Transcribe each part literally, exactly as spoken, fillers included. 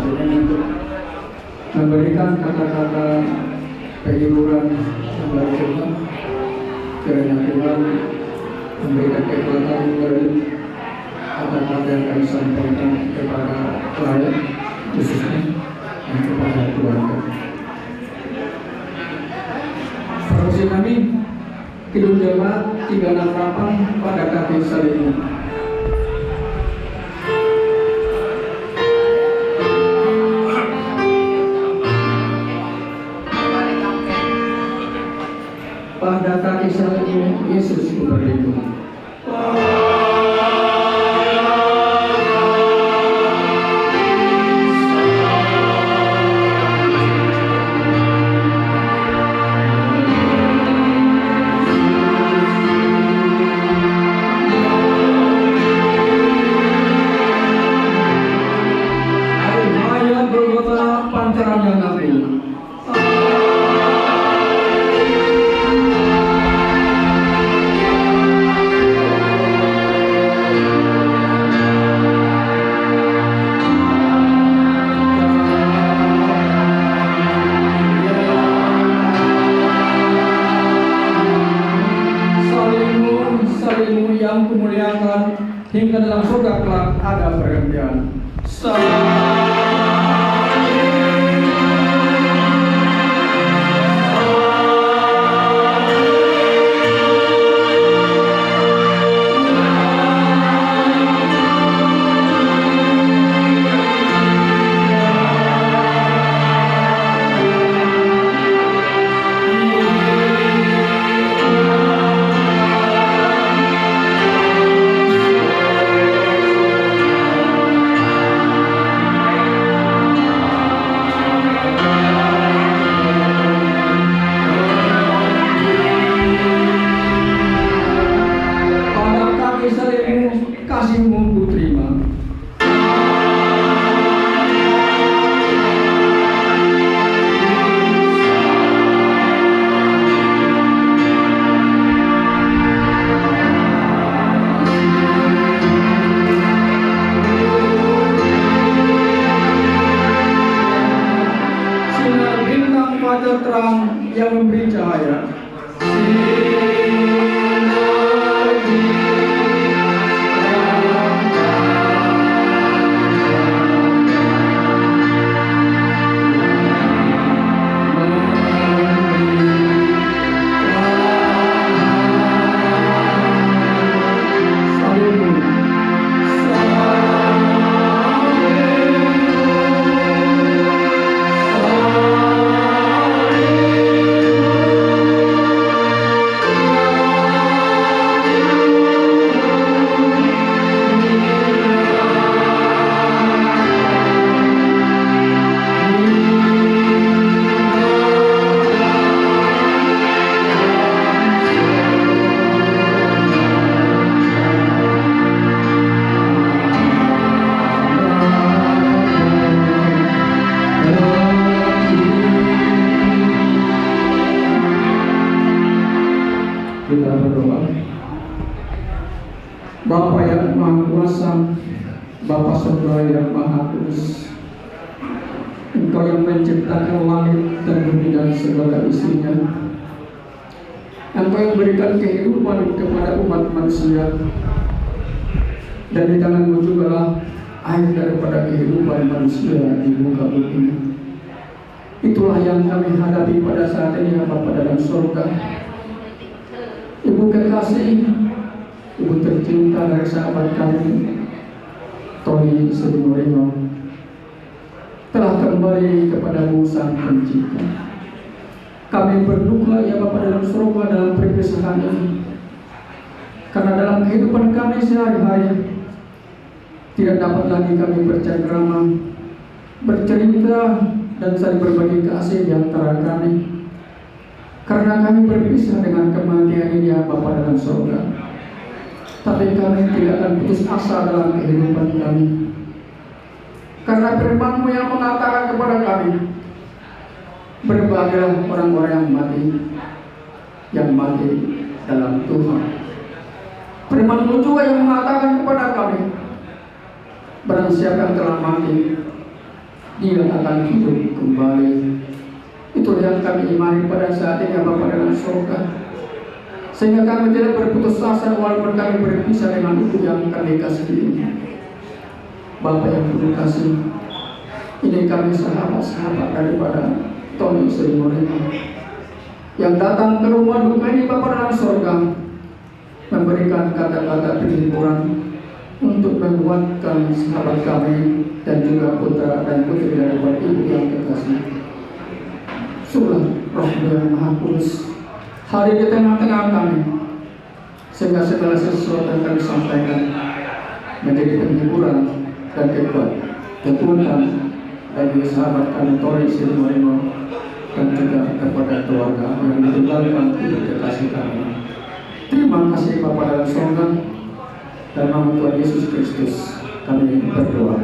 Untuk memberikan kata-kata penghiburan kepada kita, kiranya Tuhan memberikan kekuatan melalui kata-kata yang kami sampaikan kepada klien khususnya dan kepada keluarga. Permisi kami, Kidung Jemaat tiga enam delapan, Pandata Kesalehu. Pandata Kesalehu, Yesus Kuberliku. Salingmu, salingmu yang kumuliakan, hingga dalam surga kelak ada pergantian. Pandata Kesalehu, kasihmu kuterima. Sinar bintang fajar terang yang memberi cahaya. Kita berdoa. Bapa yang Maha Kuasa, Bapa sorga yang Maha Kudus, Engkau yang menciptakan langit dan bumi dan segala isinya. Engkau yang berikan kehidupan kepada umat manusia. Dan di tangan-Mu jugalah air daripada kehidupan manusia di muka bumi ini. Itulah yang kami hadapi pada saat ini, ya Bapa dalam sorga. Ibu kekasih, ibu tercinta dari sahabat kami, Tony Sri Moreno, telah kembali kepada-Mu Sang Pencipta. Kami berduka, ya Bapa dalam sorga, dalam perpisahan ini. Karena dalam kehidupan kami sehari-hari, tidak dapat lagi kami bercengkrama, bercerita, dan saling berbagi kasih di antara kami. Karena kami berpisah dengan kematian ini, ya Bapa dalam sorga. Tapi kami tidak akan putus asa dalam kehidupan kami. Karena firman-Mu yang mengatakan kepada kami, "Berbahagialah orang-orang yang mati, yang mati dalam Tuhan." Firman-Mu juga yang mengatakan kepada kami, "Barang siapa yang telah mati, Dia akan hidup kembali. Itulah yang kami imani pada saat ini, Bapa dalam sorga. Sehingga kami tidak berputus asa walaupun kami berpisah dengan ibu yang kami kasihi ini. Bapa yang penuh kasih, ini kami sahabat-sahabat daripada Tony Sri Moreno yang datang ke rumah duka ini, Bapa dalam sorga, memberikan kata-kata penghiburan untuk menguatkan sahabat kami dan juga putra dan putri daripada ibu yang terkasih. Suruhlah Roh-Mu yang Maha Kudus hadir di tengah-tengah kami, sehingga segala sesuatu yang kami sampaikan menjadi penghiburan dan kekuat-, kekuatan bagi sahabat kami Tony Sri Moreno dan juga kepada keluarga yang ditinggalkan ibu terkasih kami. Terima kasih Bapa dalam sorga, dalam nama Tuhan Yesus Kristus kami berdoa.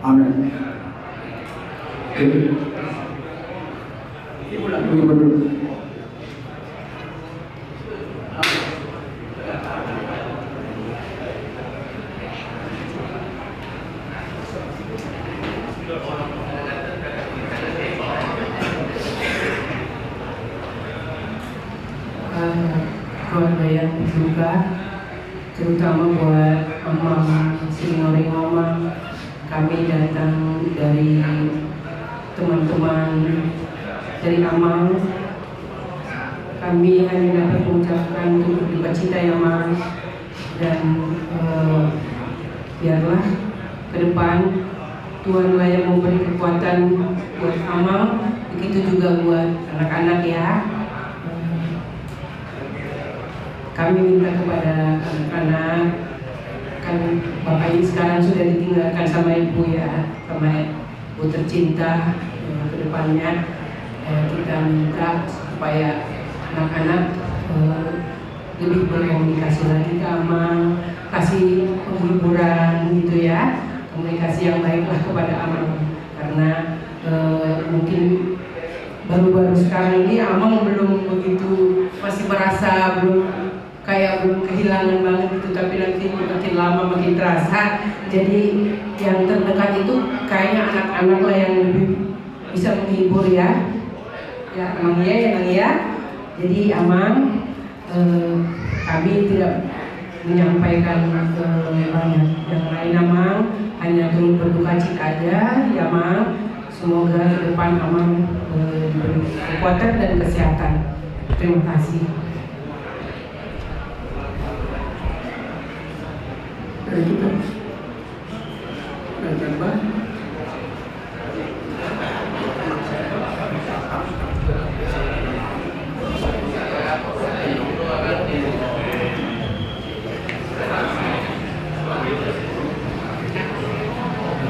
Amin. Jadi, ibu lagi berdua. Eh, keluarga yang berduka, terutama buat Amang Sri Moreno, Amang. Kami datang dari teman-teman dari Amang. Kami hanya dapat mengucapkan turut berduka cita ya, Mang. Dan, eh, biarlah ke depan Tuhanlah yang memberi kekuatan buat Amang, begitu juga buat anak-anak ya. Eh, kami minta kepada anak-anak, kan Bapak ini sekarang sudah ditinggalkan sama Ibu ya, sama Ibu tercinta, eh, ke depannya, eh, kita minta supaya anak-anak, eh, lebih berkomunikasi lagi ke Amang, kasih penghiburan gitu ya, komunikasi yang baiklah kepada Amang. Karena, eh, mungkin baru-baru sekarang ini Amang belum begitu, masih merasa belum, kayak belum kehilangan banget gitu, tapi nanti makin lama makin terasa. Jadi yang terdekat itu kayaknya anak-anak lah yang lebih bisa menghibur ya. Ya, Amang ya, ya, Amang ya. Jadi Amang, eh, kami tidak menyampaikan, eh, banyak yang lain, Amang. Hanya turut berduka cita aja ya, Amang. Semoga ke depan Amang, eh, diberi kekuatan dan kesehatan. Terima kasih. Dari kita. Dari Bang.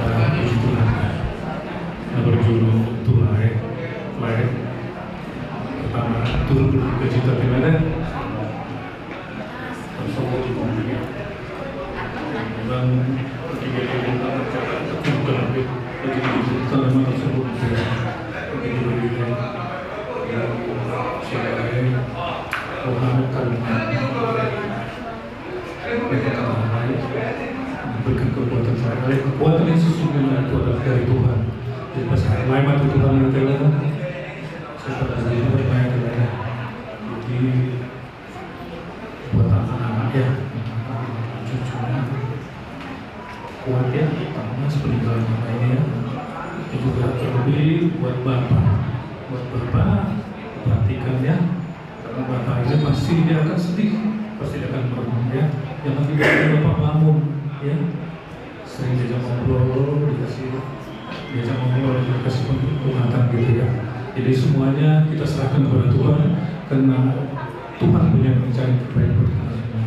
Nah, puji Tuhan. Nah, berjuluk Tuhan, eh. Baik. Pertama, turut berduka cita, gimana? Berikan kekuatan saya. Kekuatan yang sesungguhnya itu adalah dari Tuhan. Jadi pas hari lain mati Tuhan yang telah. Saya pada hari ini bermain dengan. Jadi buat anak-anak ya, cucunya kuat ya, terutama sepeninggalan mama ini ya. Itu juga terlebih buat bapak, buat bapak perhatikan ya, karena bapak ini pasti dia akan sedih, pasti dia akan merenung ya. Jangan tiba-tiba bapak bangun ya. Sering diajak ngobrol, dikasih, diajak ngobrol, dikasih penghormatan gitu ya. Jadi semuanya kita serahkan kepada Tuhan, karena Tuhan punya rencana terbaik buat kita semua.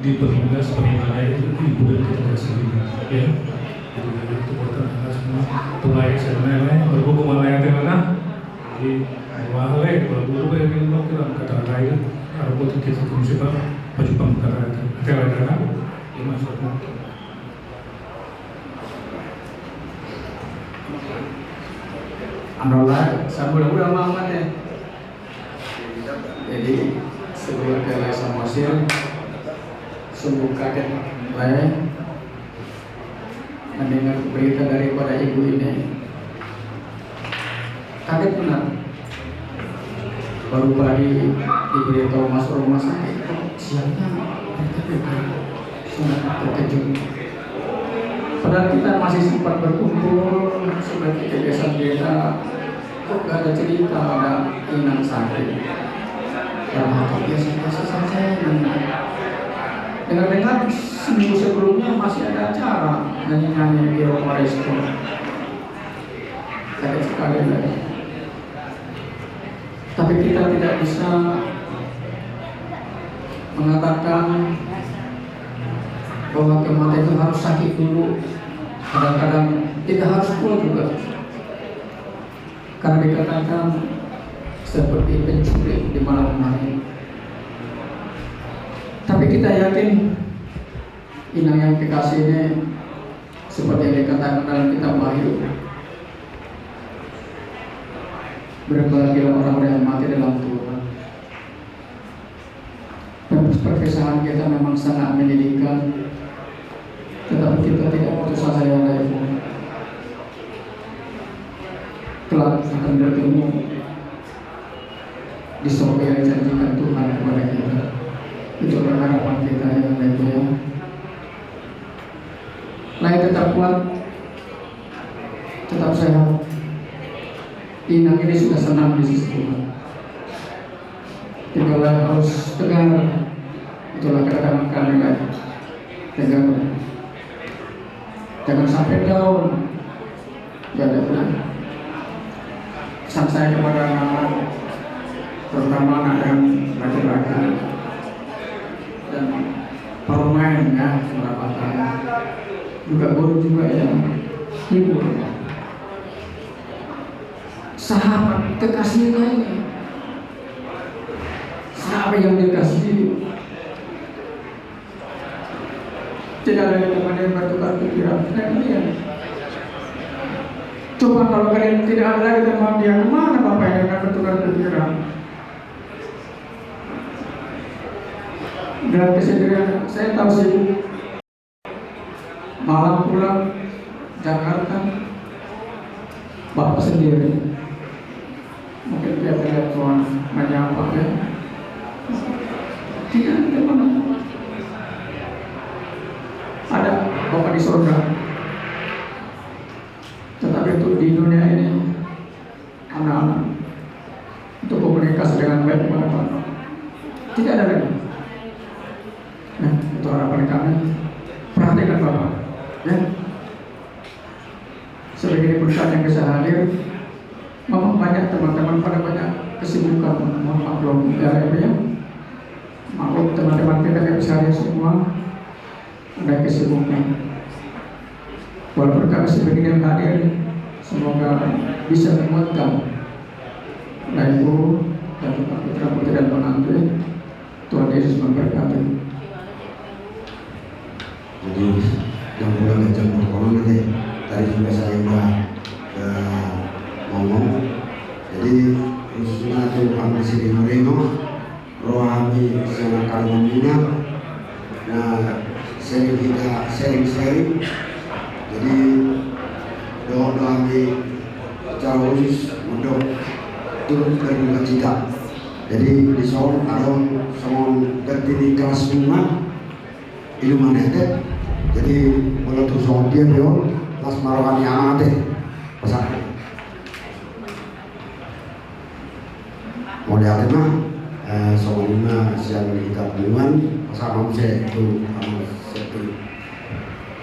Dipermudah seperti mana itu ibu dan kita kasih ya. Jadi itu buat anak semua. Tuh baik saya lain, berhubung mana yang terkena. Jadi wah le, kalau guru banyak yang mau kita kata lain, harus buat kita fungsi apa? Baju pangkatan, kata lain. Ini maksudnya. Anu lah, sambil udah mau mati. Jadi, sekeluarga Lae Samosir sungguh kaget, Lae, mendengar berita daripada ibu ini. Kaget benar. Baru tadi diberitahu masuk rumah sakit, kok siangnya terkejut. Sangat terkejut. Padahal kita masih sempat berkumpul seperti kebiasaan kita. Kok gak ada cerita ada Inang sakit? Karena kok biasa-biasa saja Inang. Dengar-dengar seminggu sebelumnya masih ada acara nyanyi-nyanyi di Roma Resto. Sakit sekali lagi. Tapi kita tidak bisa mengatakan bahwa kematian itu harus sakit dulu. Kadang-kadang tidak harus tua juga. Karena dikatakan seperti pencuri di malam hari. Tapi kita yakin Inang yang kekasih ini, seperti yang dikatakan dalam kitab Wahyu, berbahagialah orang-orang yang mati dalam Tuhan. Per-, perpisahan kita memang sangat menyedihkan, tetapi kita tidak putus asa ya, Ibu. Kelak akan bertemu di sorga yang dijanjikan Tuhan kepada kita. Itu harapan kita ya, Ibu ya. Lai tetap kuat, tetap sehat. Inang ini sudah senang di sisi Tuhan. Tinggal harus tegar. Itulah kedatangan kami, Lai. Tegar. Jangan sampai down. Jadi, pesan saya kepada anak-anak, terutama anak yang laki-laki dan pemain ya, pendapatan juga, guru juga ya, hibur. Sahabat kekasihnya ini, sahabat yang dia kasih. Tidak ada yang namanya bertukar pikiran. Tidak ada yang. Coba kalau kalian tidak ada lagi teman dia, kemana Bapak yang akan bertukar pikiran? Dan kesendirian, saya tahu sih. Malam pulang Jakarta, Bapak sendiri. Mungkin dia telepon, menyapa, ya. Tidak ada teman. Ada Bapak di surga. Tetapi untuk di dunia ini, anak-anak, untuk komunikasi dengan baik kepada Bapak. Tidak ada lagi. Nah, itu harapan kami. Perhatikan Bapak, ya. Sebagai perusahaan yang bisa hadir, memang banyak teman-teman pada banyak kesibukan, mohon maklum, ya, ya. Maklum teman-teman kita nggak bisa hadir semua, ada kesibukan. Walaupun kami sebagian hadir, semoga bisa menguatkan Bapak Ibu dan juga putra putri dan menantu, ya. Tuhan Yesus memberkati. Jadi, jam bola dan jam berkorona nanti, tadi juga saya udah, udah ngomong. Jadi, khususnya tuh kami di sini Moreno, rohani siang kami membina. Nah, sering kita sharing-sharing. Jadi, doa-doa kami secara khusus untuk turut berduka cita. Jadi, di son, adong songon ganti ni kelas bunga, iluman ete. Jadi, molo tu songon dia, dia, las maroha ni anak ate. Pasangan. Mauliate ma, eh, songon i ma sian hita punguan, pasahat ma muse tu, anu, sekti.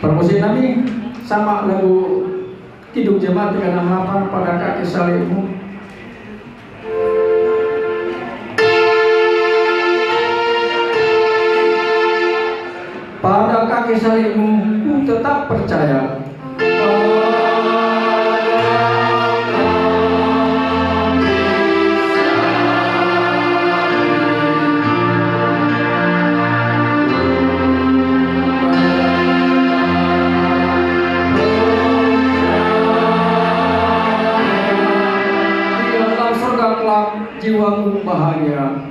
Parmusik nami, sama lagu Kidung Jemaat tiga enam delapan, Pada Kaki Salibmu. Pada kaki salibmu, ku tetap percaya. Di dalam surga kelak, jiwamu bahagia.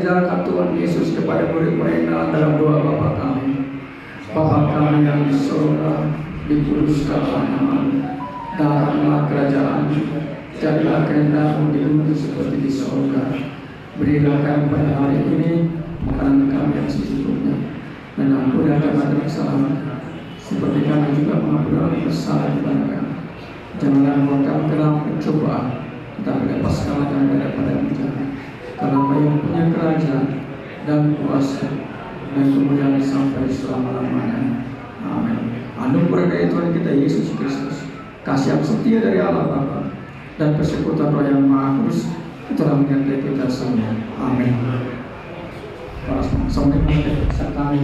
Tuhan Yesus kepada murid-muridnya dalam doa Bapa kami. Bapa kami yang di sorga, dikuduskanlah nama-Mu, datanglah kerajaan-Mu, jadilah kehendak-Mu di bumi seperti di sorga. Berilah kami pada hari ini makanan kami yang secukupnya, dan ampunilah kami kesalahan kami, seperti kami juga mengampuni orang yang bersalah kepada kami. Janganlah engkau kami ke dalam pencobaan, tetapi lepaskanlah kami daripada yang jahat. Karena Engkau yang punya kerajaan dan kuasa dan kemuliaan sampai selama-lamanya. Amin. Anugerah dari Tuhan kita Yesus Kristus, kasih yang setia dari Allah Bapa, dan persekutuan Roh yang Maha Kudus, itu telah menyertai kita semua. Amin. Para songon i ma, sahat hami,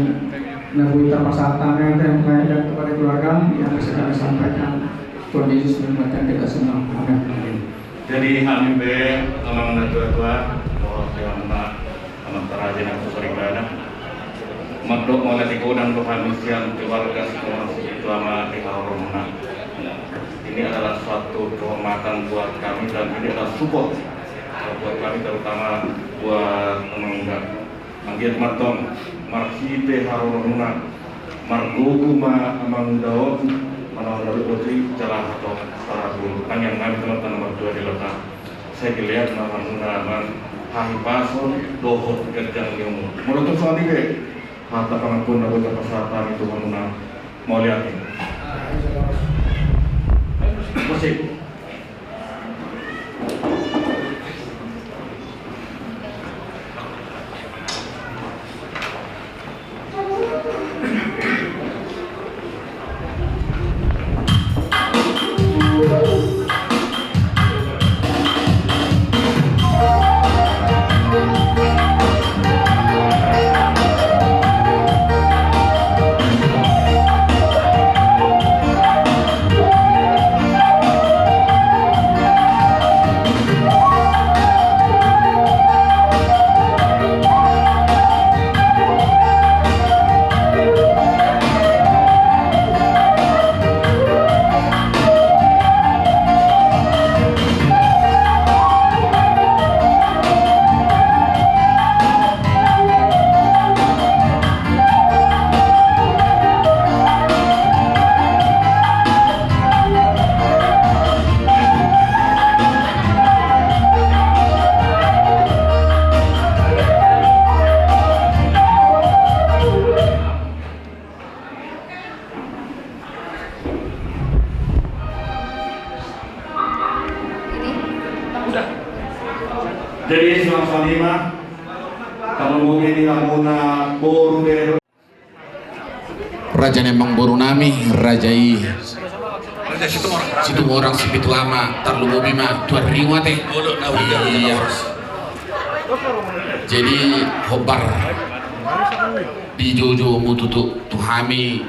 na boi tapasahat hami, dan kepada keluarga yang bisa kami sampaikan. Tuhan Yesus memberkati kita semua. Amin. Jadi hami pe, amang na tua-tua, dohot amang, amang parajin, amang soripada, mandok mauliate godang do hami sian keluarga Situmorang Sipitu Ama di haroromuna. Ini adalah suatu kehormatan buat kami dan ini adalah support buat kami, terutama buat amang Uda. Anggiat ma antong marhite haroromuna, margogo ma amang Uda on manaon na dohot i jala hatop tarapul. Tangiang nami tu Amanta na martua Debata, sai dilean ma hamuna amang hahipason dohot ganjang ni umur. Molo tung songon i pe, hata pangampun na boi tapasahat hami tu hamuna. Mauliate. Musik. Jadi, songon i ma, tarlumobi di hamuna boru, bere. Raja ni amangboru nami, raja i Situmorang Sipitu Ama, tarlumobi ma tuan Ringo ate. Iya. Jadi, hombar dijoujoumuna tutu tu hami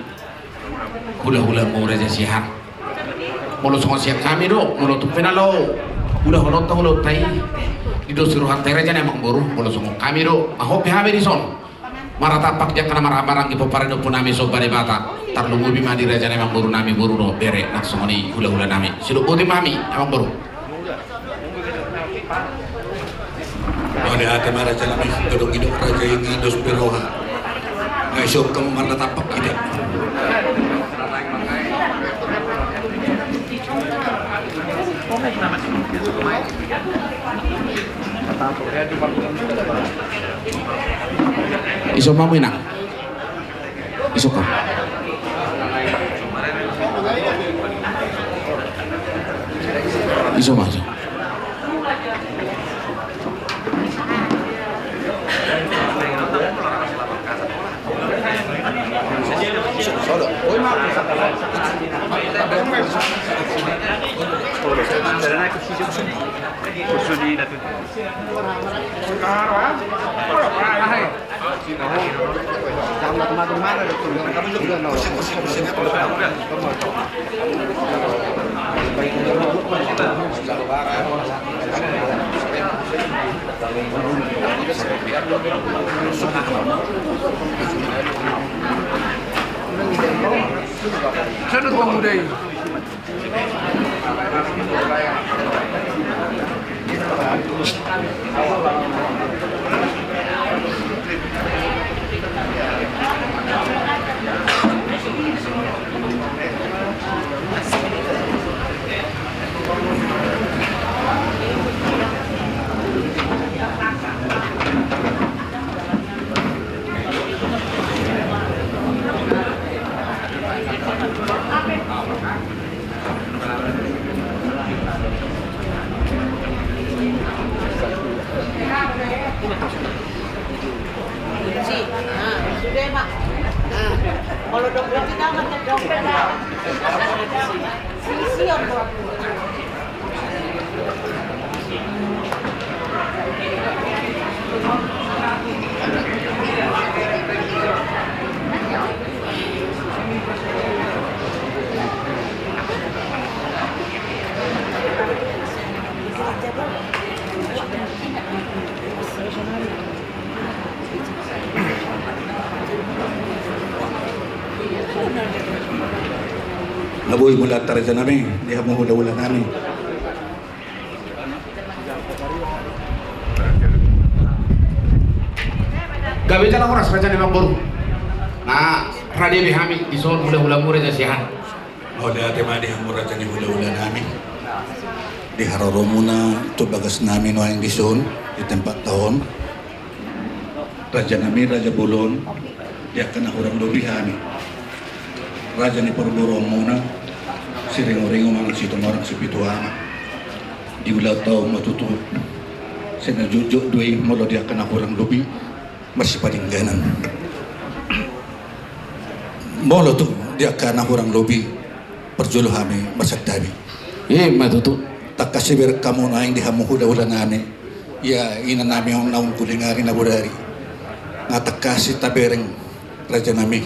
hulahulamu Raja Siahaan. Molo songon sian hami do, molo tung pe na laho hulahononta ulaonta i, didosi rohanta i raja ni amangboru, molo songon hami do, mahopi hami dison. Marnatampak di angka na marhahamaranggi, pomparan ni ompu nami somba Debata. Tarlumobi ma di raja ni amangboru nami, boru dohot bere, nang songon i hulahula nami. Sidok boti ma hami, amangboru. Mauliate ma raja nami, godang didok raja i nga dos be roha. Nga isop hamu marnatampak hita. Isop hamu inang. Isop hamu. Isop hamu. Sana tuan muda i. Na boi mauliate raja nami di hamu hulahula nami. Gabe jala horas raja ni amangboru. Na rade be hami dison hulahulamu raja Siahaan. Mauliate ma di hamu raja ni hulahula nami di haroromuna tu bagas nami nuaeng dison di tempat ta on. Raja nami, raja bolon, di angka na hurang lobi hami raja ni parboruonmuna Siringuringu manang Situmorang Sipitu Ama. Di ulaonta on ma tutu sai na jotjot do i molo di angka na hurang lobi marsipadengganan. Molo tung di angka na hurang lobi, parjolo hami marsantabi. Ima tutu. Tangkas ibereng hamu nuaeng di hamu hulahula nami. Ia ina nami on naung hulingari na bodari. Nga tangkas i tabereng raja nami.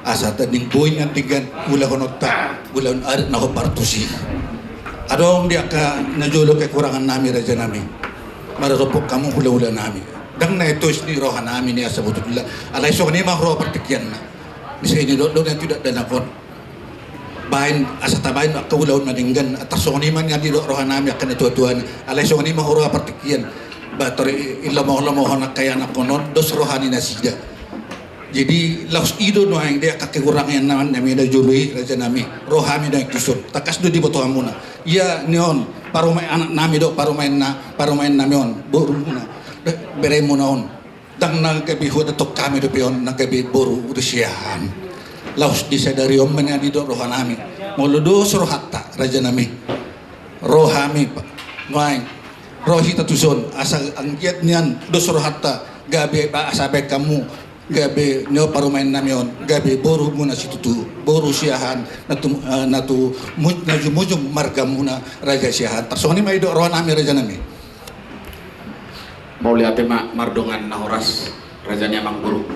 Asa tading boi na denggan ulahononta, ulaon adat na hombar tusi. Adong di angka na jolo kekurangan nami raja nami, maradophon hamu hulahula nami. Ndang na etois ni roha nami na sabotulna. Alai songon i ma roha partingkianna. Bisa i nidok do na tu dakdanak on. Baen, asa tabaen angka ulaon na denggan, tar songon i ma na nidok roha nami angka na tuatua. Alai songon i ma roha partingkian. Ba tor i, i lomohon-lomohon angka ianakhon on, dos roha ni nasida. Jadi laos i do nuaeng di angka kekurangan nami na jolo i raja nami, ro hami nuaeng tuson. Tangkas do diboto hamuna. Ia ni on parumaen anak nami do parumaen na, parumaen nami on, borumuna, be-, beremuna on. Ndang na gabe huadophon hami dope on na gabe boru di Siahaan. Laos di sadari on ma na nidok roha nami. Molo dos rohanta raja nami, ro hami nuaeng, ro hita tuson asa anggiat nian dos rohanta gabe ba asa baen hamu gabe ni on parumaen nami on gabe borumuna situtu, boru Siahaan na tu, eh, na tu mu-, na jumujung margamuna raja Siahaan. Tar songon i ma nidok roha nami raja nami. Mauliate ma mardongan na horas raja ni amangboru.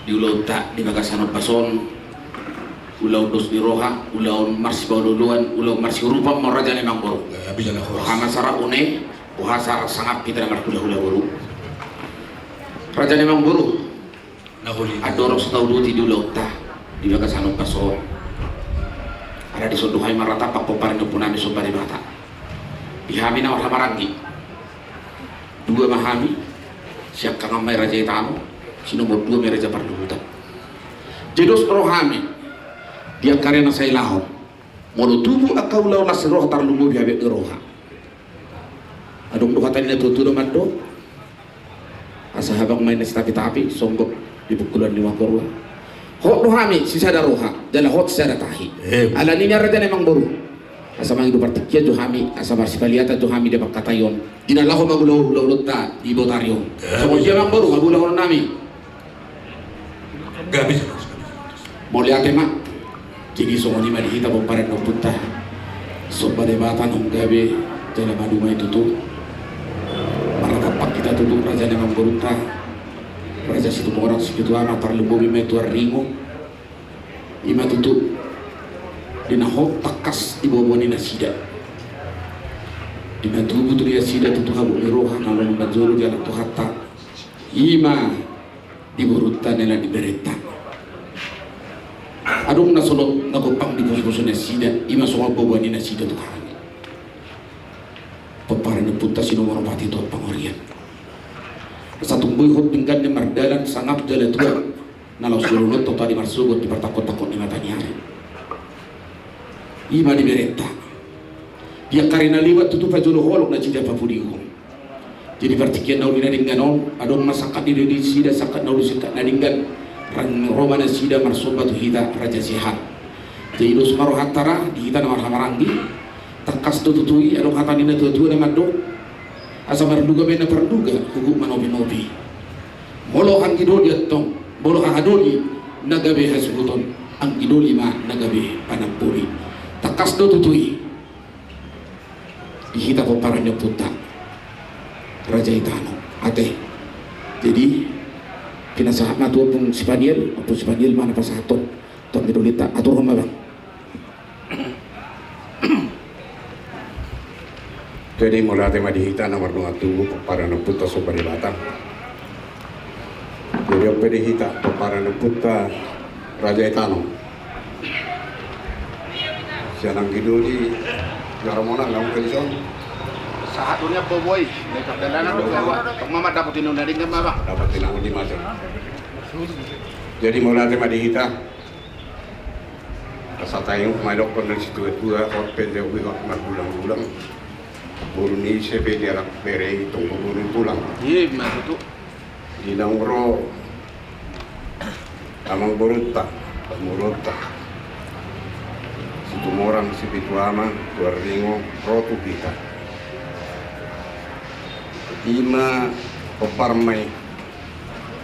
Di ulaonta di bagasan ombas on, ulaon dos ni roha, ulaon marsipaolooloan, ulaon marsiurupan ma on raja ni amangboru. Boha ma sara une, boha sara sangap hita na marhulahula boru. Raja ni amangboru. Andorang so taudoti di ulaonta di bagasan ombas on, ala dison do hami marlatap pomparan ni ompu nami Somba Debata. Di hami na marhahamaranggi, dua ma hami, siangkangan ma i raja i tano, si nomor dua ma i raja parluhutan. Jadi dos roha nami di angka ari na sai laho, molo tubu angka ulaon las ni roha tarlumobi habiat ni roha. Adong do hata ni na tuatua na mandok, asa habang ma i na sitapitapi songgop di pungkulan ni mangkorua. Hot do hami sisada roha jala hot sisada tahi. Alani i raja ni amangboru, asa mangido partingkian jo hami asa marsipaliatan jo hami di pangkataion di na laho mangulahon ulaonta di botari on. Songon i amangboru mangulahon nami. Gabe. Mauliate ma. Jadi songon i ma di hita pomparan ni ompunta Somba Debata naung gabe jala maduma i tutu. Marlatap hita tutu raja ni amangborunta, raja Situmorang Sipitu Ama, tarlumobi ma i Tuan Ringo. I ma tutu di na hot tangkas di boaboa ni nasida, di na tubu tu nasida tutu habot ni roha na lam manjolo di anak Tuhanta. I ma di borunta nang di berenta. Adong na solot na gompang di pusupusu nasida, i ma songon boaboa ni nasida tu hami. Pomparan ni ompunta si nomor opat i Tuan Pangorian. Asa tung boi hot denggan ni mardalan sangap jala tuak na laos jolo nonton tadi marsogot di partangkontangkon ni mata ni ari. I ma di berenta. Di angka ari na liwat tutu pajolo holong nasida papudion. Jadi partingkian na uli na denggan on, adong ma sangkap ni doli nasida sangkap na uli sangkap na denggan. Rang ro ma nasida marsomba tu hita raja Siahaan. Jadi dos ma rohanta ra di hita na marhahamaranggi. Tangkas do tutu i adong hata ni na tuatua na mandok, asa marduga ma i na parduga, huhut manopinoping. Molo anggi doli antong, molo haha doli na gabe hasuhuton. Anggi doli ma na gabe panampuli. Tangkas do tutu i di hita pomparan ni ompunta Raja Itano. Ate. Jadi pinasahat ma tu ompung si Paniel, ompung si Paniel ma na pasahathon tu anggi dolinta. Aturhon ma, Bang. Jadi mauliate ma di hita na mardongan tubu pomparan ni ompunta Somba Debata. Jadi on pe di hita pomparan ni ompunta Raja Itano. Sian anggi doli, jala monang na mungkin son. Sahat dunia boboi, na perdagangan do bawa. Tong mama dapot inung na ringan mama. Dapot inung di macam. Jadi mauliate ma di hita. Asa taingot ma dohonon ni situatua, on pe dia ubi margulang-gulang. Boru ni ise pe dialap bere i tong boru ni tulang. Iya, ma tutu. Di naung ro amangborunta, pamoruonta, Situmorang Sipitu Ama, Tuan Ringo, ro tu hita. Ima pomparan ma i.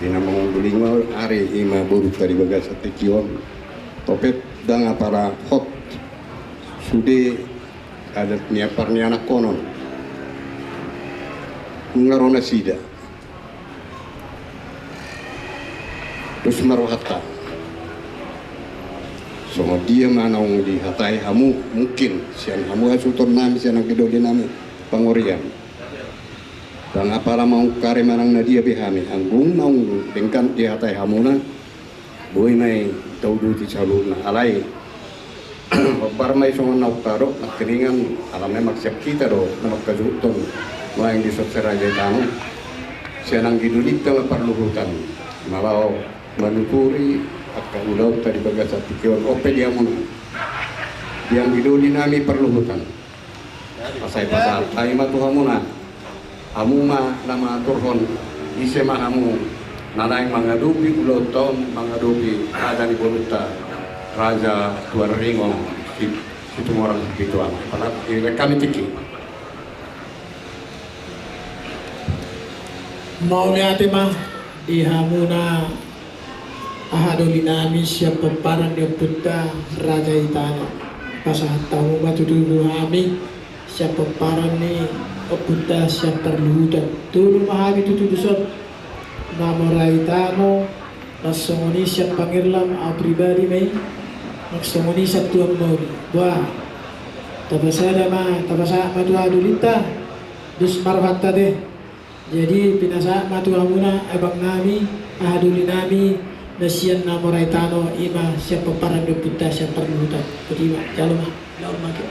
Di na mangolu lima ari ima borunta di bagasan tingki on. Topet ndang apala hot sude adat ni ampar ni anakkonon. Nunga ro nasida. Dos ma rohanta. Songon dia ma naung dihatai hamu, mungkin sian hamu hasuhuton nami, sian anggi doli nami Pangorian. Ndang apala mangungkari manang na dia be hami, anggo naung denggan dihatai hamuna, boi ma i tauduti saluhutna. Alai hombar ma i songon na hutadok nangkiningan, ala memang sian hita do na manghasuhuthon nuaeng dison si Raja Itano. Sian anggi dolinta ma parluhutan, na laho manuturi angka ulaonta di bagasan tingki on, on pe di hamuna, di anggi doli nami parluhutan. Asa dipasahat hami ma tu hamuna. Hamu ma na mangaturhon ise ma hamu na naeng mangadopi ulaonta on, mangadopi raja ni borunta, Raja Tuan Ringo Si-, Situmorang Sipitu Ama. Pala, eh, hami tingki. Mauliate ma di hamuna. Aha doli nami sian pomparan ni ompunta Raja Itano. Pasahat hamu ma tutu tu hami sian pomparan ni ompunta sian parluhutan. Tolu ma hami tutu dison. Namo Raja Itano, na songon i sian Pangerlam, au pribadi ma i, na songon i sian Tuan Mori. Boa, tapasada ma, tapasahat ma tu aha dolinta, dos ma rohanta te. Jadi pinasahat ma tu hamuna abang nami, aha doli nami, na sian Namo Raja Itano, ima sian pomparan ni ompunta sian parluhutan. Jadi ima, jalo ma, laon ma ke.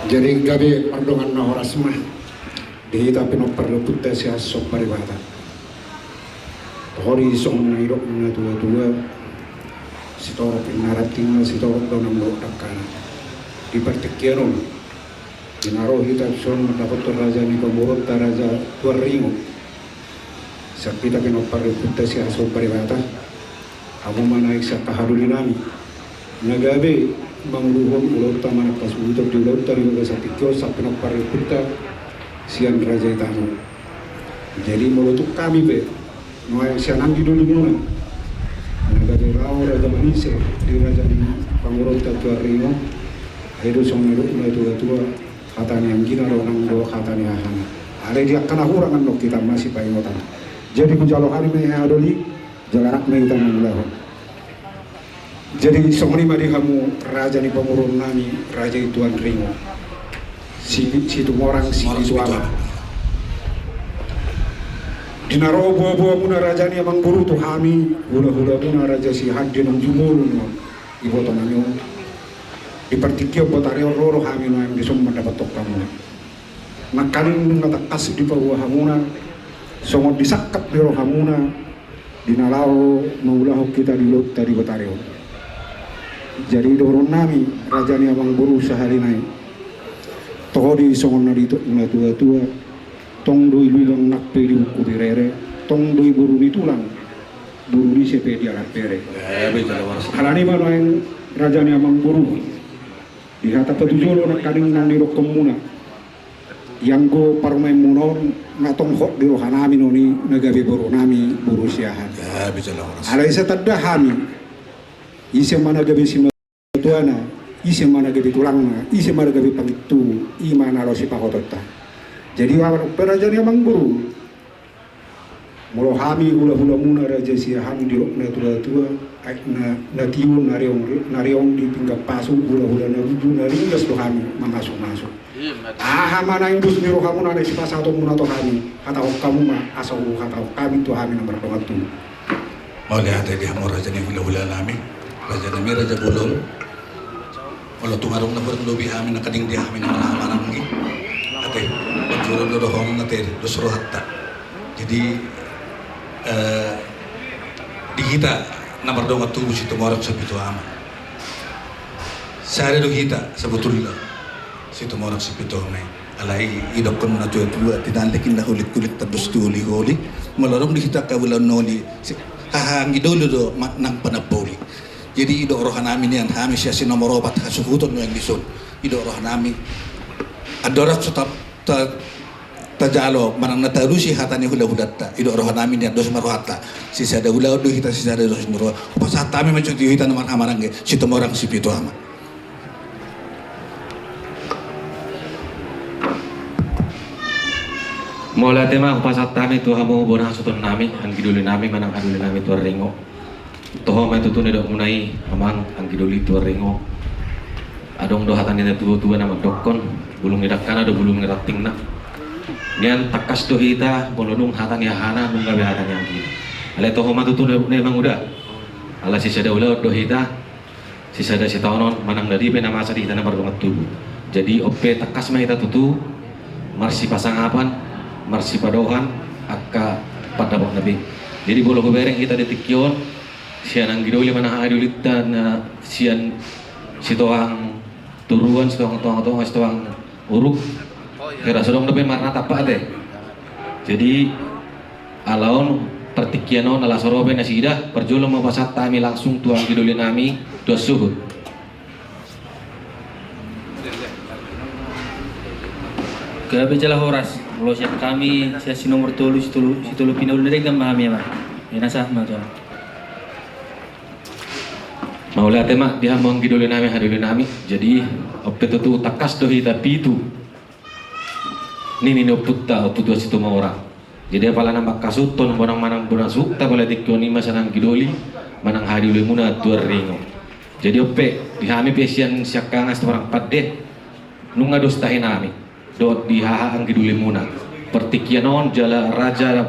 Jadi gabe mardongan na horas ma di hita pinompar ni ompunta sian Somba Debata. Hori songon na nidok ni na tua-tua, sitorop ninna rantingna, sitorop do na mandok dangkana. Di partingkian on, di na ro hita dison mandapothon raja ni pamoruonta, Raja Tuan Ringo. Sian hita pinompar ni ompunta sian Somba Debata, hamu ma naeng sian aha doli nami na gabe manguluhon ulaonta manang hasuhuton di ulaonta di bagasan tingki on sian pinompar ni ompunta sian Raja Itano. Jadi molo tung hami pe nuaeng sian anggi dolimuna na gabe laho raja manise di raja ni pamoruonta Tuan Ringo, ai do songon na nidok ni na tua-tua, hata ni anggina do nang do hata ni hahana. Alai di angka na hurang annon hita masipaingotan. Jadi hujalo hami ma i, aha doli, jala rap ma hita mangulahon. Jadi songon i ma di hamu raja ni pamoruon nami, raja i Tuan Ringo, Si-, Situmorang Sipitu Ama. Di na ro boa-boamuna raja ni amangboru tu hami, hula-hulamuna raja sihande naung jumolo nuaeng, iboto nami on. Di partingkian botari on ro do hami nuaeng dison mandapothon hamu. Nangkaning na tangkas dipaboa hamuna, songon disangkap ni rohamuna, di na laho mangulahon hita di ulaonta di botari on. Jadi dohonon nami, raja ni amangboru sahali nai, toho do i songon na nidok ni na tua-tua, tong do i lubang nang pe dibungkupi rere, tong do i boru ni tulang, boru ni ise pe dialap bere. Alani ma nuaeng raja ni amangboru, di hata patujolo nangkaning na nidokhonmuna. Ianggo parumaenmuna on Nga tong hot di rohanami noni na gabe borunami boru Siahaan. Alai sai tanda hami, ise ma na gabe simatuana, ise ma na gabe tulangna, ise ma na gabe pangintu, i ma na ro sipahotonta. Jadi, amang, pe raja ni amang guru, molo hami hulahulamuna raja Siahaan didok natuatua, ai na, na tio na riong, na riong di pinggan pasu, hulahula na ruju na ringgas do hami mamasumasu. Aha ma naeng dos ni rohamuna na sipasahatonmuna tu hami, hatahon hamu ma asa huhatahon hami tu hami na mardongan tubu. Mauliate di hamu raja ni hulahulanami, rajanami raja bolon. Molo tung adong na hurang lobi hami, na kading di hami na marhahamaranggi, ate, panjurung do dohonon, ate, dos rohanta. Jadi, eh, di hita na mardongan tubu Situmorang Sipitu Ama, sada do hita sabotulna, Situmorang Sipitu Ama i. Alai didokkon natuatua, tinallik inna hulikhulik, tandus tu holiholi. Molo adong di hita angka ulaon na uli, si, haha anggi doli do ma-, nang panamboli. Jadi didok rohanami nian, hami sian si nomor opat hasuhuton nuaeng dison. Didok rohanami, andorang so ta-, ta-, tajalo manang na taalusi hata ni hulahulanta, didok rohanami nian, dos ma rohanta. Sisada ulaon do hita, sisada dos ni roha. Hupasahat hami ma jo tu hita na marhahamaranggi, Situmorang Sipitu Ama. Mauliate ma hupasahat hami tu hamu bona hasuhutonnami, anggi dolinami manang hadolinami Tuan Ringo. Toho ma tutu na nidokmuna i, amang, anggi doli Tuan Ringo. Adong do hata ni natuatua na mandokkon, bulung ni dangkana do bulung ni rantingna. Nian tangkas do hita, molo nunga hata ni hahana, nunga be hata ni anggina. Alai toho ma tutu na nidokna i, amang, uda. Ala sisada ulaon do hita, sisada sitaonon, manang na dia pe na masa di hita na mardongan tubu. Jadi on pe tangkas ma hita tutu marsipasangapan, marsipadohan angka pandapotna be. Jadi molo hubereng hita di tingki on, sian anggi doli manang haha dolinta na sian Sitohang Toruan, Sitohang Tongatonga, Sitohang Uruk, hira so adong dope marnatap, ate. Jadi ala on, partingkian on, ala so ro be nasida, parjolo ma hupasahat hami langsung tu anggi dolinami, Tuan Suhut. Gabe jala horas, molo sian hami, sian si nomor tolu, si tolu, si tolu pinauli na denggan ma hami, amang. Ina sah ma, Tuan. Mauliate ma di hamu anggi dolinami, hadolinami. Jadi on pe tutu tangkas do hita pitu nini ni ompunta, Ompu Tuan Situmorang. Jadi apala na manghasuhuthon bonang manang bona suhutta, pala tingki on i ma sian anggi doli manang haha dolimuna Tuan Ringo. Jadi on pe di hami pe sian siangkangan Situmorang Pande, nunga dos tahinami dohot di haha anggi dolimuna. Partingkian on jala raja